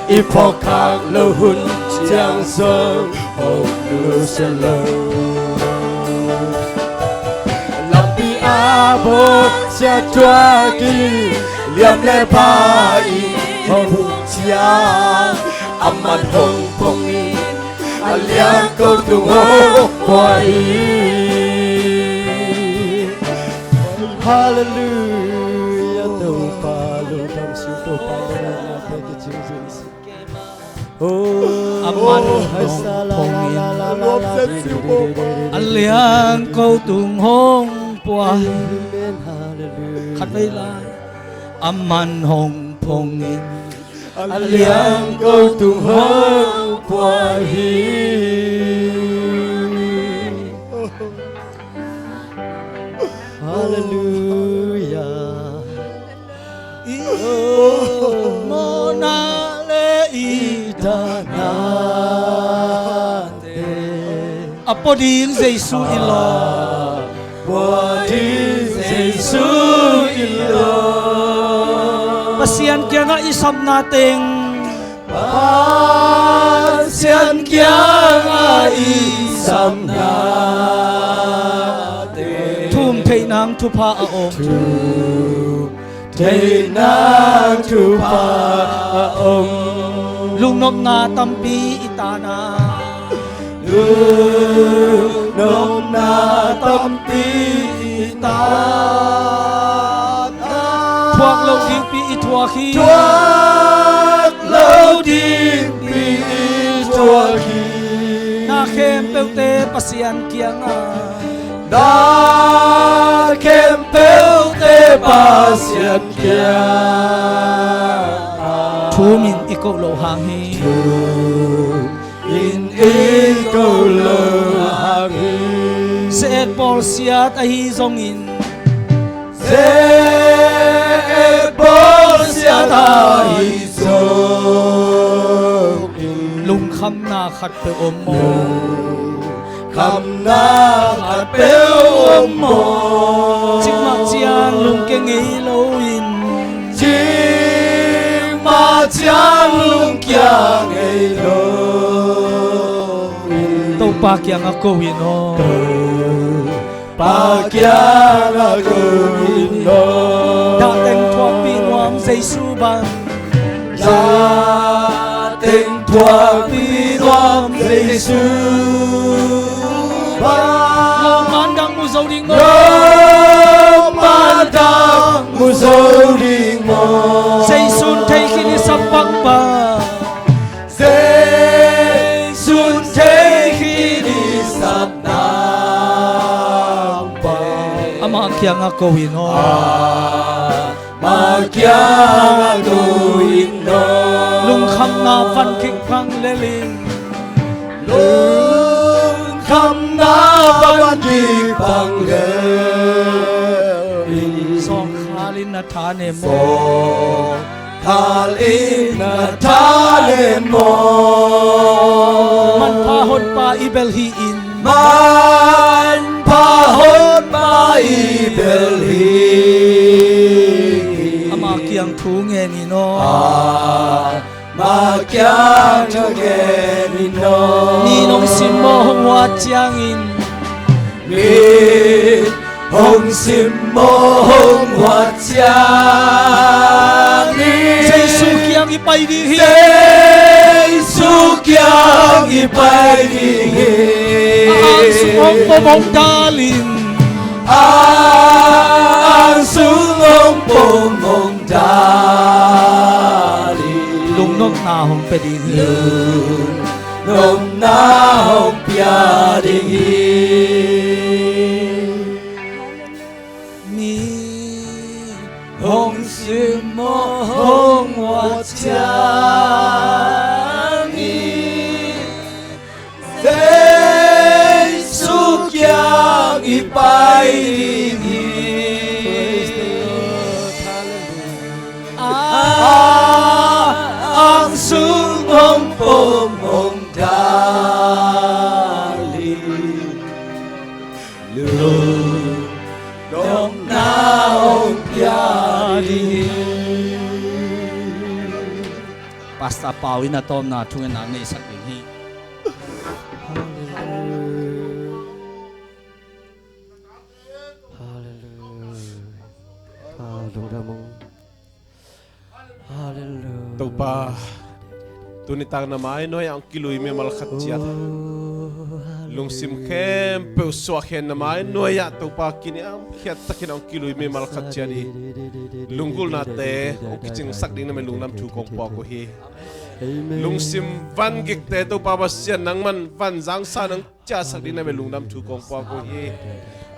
i phawkkhak loh hun ciang zong hong nusia lo. Lampi a bawlsia thuakin liam le bai in i puk ciang, aman hong phawk in, a liangko tung hong pua hi. Halleluiah. Topa lungdam sung, Topa lungdam sung. Oh, aman hong phawk in, a liangko tung hong pua hi. Amen. Halleluiah. Khatvei lai. Aman hong phawk in, a liangko tung hong pua hi. Halleluiah. I mawhna le i tahnate, a pua ding Jesu i lawm. A pua ding Jesu i lawm. Pasian kiangah i sapna teng, Pasian kiangah i sapna teng, thum theih nang thupha a om. Thum theih nang thupha a om. Lungnopna tampi i tan a, lungnopna tampi i tan a, thuak lo dingpi i thuak hi. Thuak lo dingpi i thuak hi. Na khempeuhte Pasian kiangah, na khempeuhte Pasian kiangah, thumin i koh loh hang hi. Thumin i koh loh hang hi. Ze-et bawlsiat ahi zongin, ze-et bawlsiat ahi zongin, lungkhamna khatpeuh om maw? Lungkhamna khatpeuh om maw? Cikmah ciang lungkia ngei loin, cikmah ciang Pa kiangah ko in aw. Pa kiangah ko in aw. Dah teng thuakpih nuam Jesu bang. Dah teng thuakpih nuam Jesu bang. Lawmman dang mu zo ding maw? Lawmman dang mu zo ding maw? Jesu'n thei khin i sap bang bang. Jesu'n thei khin i sap nang bang. Ama kiangah ko in aw. Ama kiangah ko in aw. Lungkhamna van kik bang lel in. Lungkhamna van kik bang lel in. Sawngkhal in na tha ne maw? Sawng khal in na tha ne maw? Manpha honpa i bel hi in. Manpha honpa i bel hi in. Ama kiang thu ngen in aw. Ama kiang thu ngen in aw. Ni nong simmawh hong huat ciangin. Ni hong simmawh hong huat ciangin. Jesu kiang i pai ding hi. Jesu kiang i pai ding hi. A ang sung hong pom hong dal in. A ang sung hong pom hong dal in. Lungnopna hong pia ding hi. Lungnopna hong pia ding hi. Ni hong simmawh hong huat ciangin. Jesu kiang i pai ding hi. A ang sung hong pom hong dal in. Lungnopna hong pia ding hi. Pastor Pau in a tawpna thungetna nei sak ding hi. Hallelujah. Hallelujah. Hallelujah. Topa, tuni tak na mai nuai-ah hong kilui mimal khat ciat, lungsim khempeuh suahkhiat na mai nuai-ah Topa kiniamkhiat takin hong kilui mimal khat ciat i lunggulhnate hong kicingsak ding na mai lungdam thu kong puak uh hi. Lungsim vangikte Topa Pasian nangman van zangsa nang ciahsak ding na mai lungdam thu kong puak uh hi.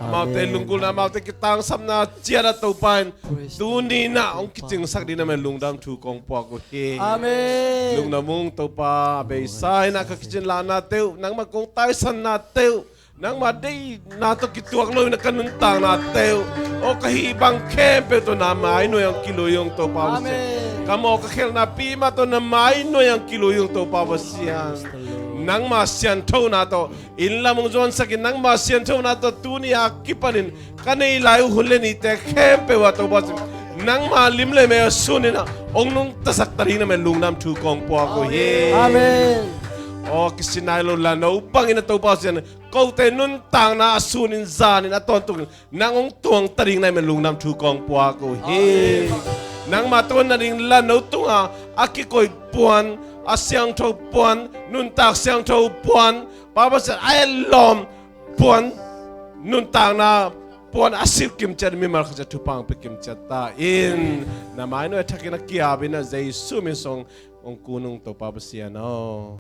Amaute lunggulhna, amaute kitangsapna ciatah Topa in tuni nah hong kicingsak ding na mai lungdam thu kong puak uh hi. Amen. Lungdam ung Topa, a beisa in ah ka kicin lahnate uh, nangmah kong taisanna te uh, nangmah deihna tawh kituak lo in ah ka nuntaknate uh, aw ka hih bang khempeuh tawh na mai nuai-ah hong kilui ung Topa Pasian. Amen. Ka mawh ka khelhna pi mah tawh na mai nuai-ah hong kilui ung Topa Pasian. Nangmah sianthona tawh inn lam hong zuansak in, nangmah sianthona tawh tuni a kipanin ka nei lai uh hun le nite khempeuh ah Topa Pasian, nangmah lim le mei a sun in ah hong nungtasak ta ding na mai lungdam thu kong puak uh hi. Amen. Aw kisin nai lo la no bangin ah Topa Pasian, kote nuntakna a sun in zan in a tawntung in nang hong tuang ta ding na mai lungdam thu kong puak uh hi. Nangmah tawh na ding la no tunga a kikoih puan, a siangtho puan, nuntak siangtho puan, Pa Pasian a etlawm puan, nuntakna puan a silh kimciat mimal khat ciat thupha hong pia kimciat ta in, na mai nuai thakin a kiap in ah Jesu min sung hong kun ung Topa Pasian aw.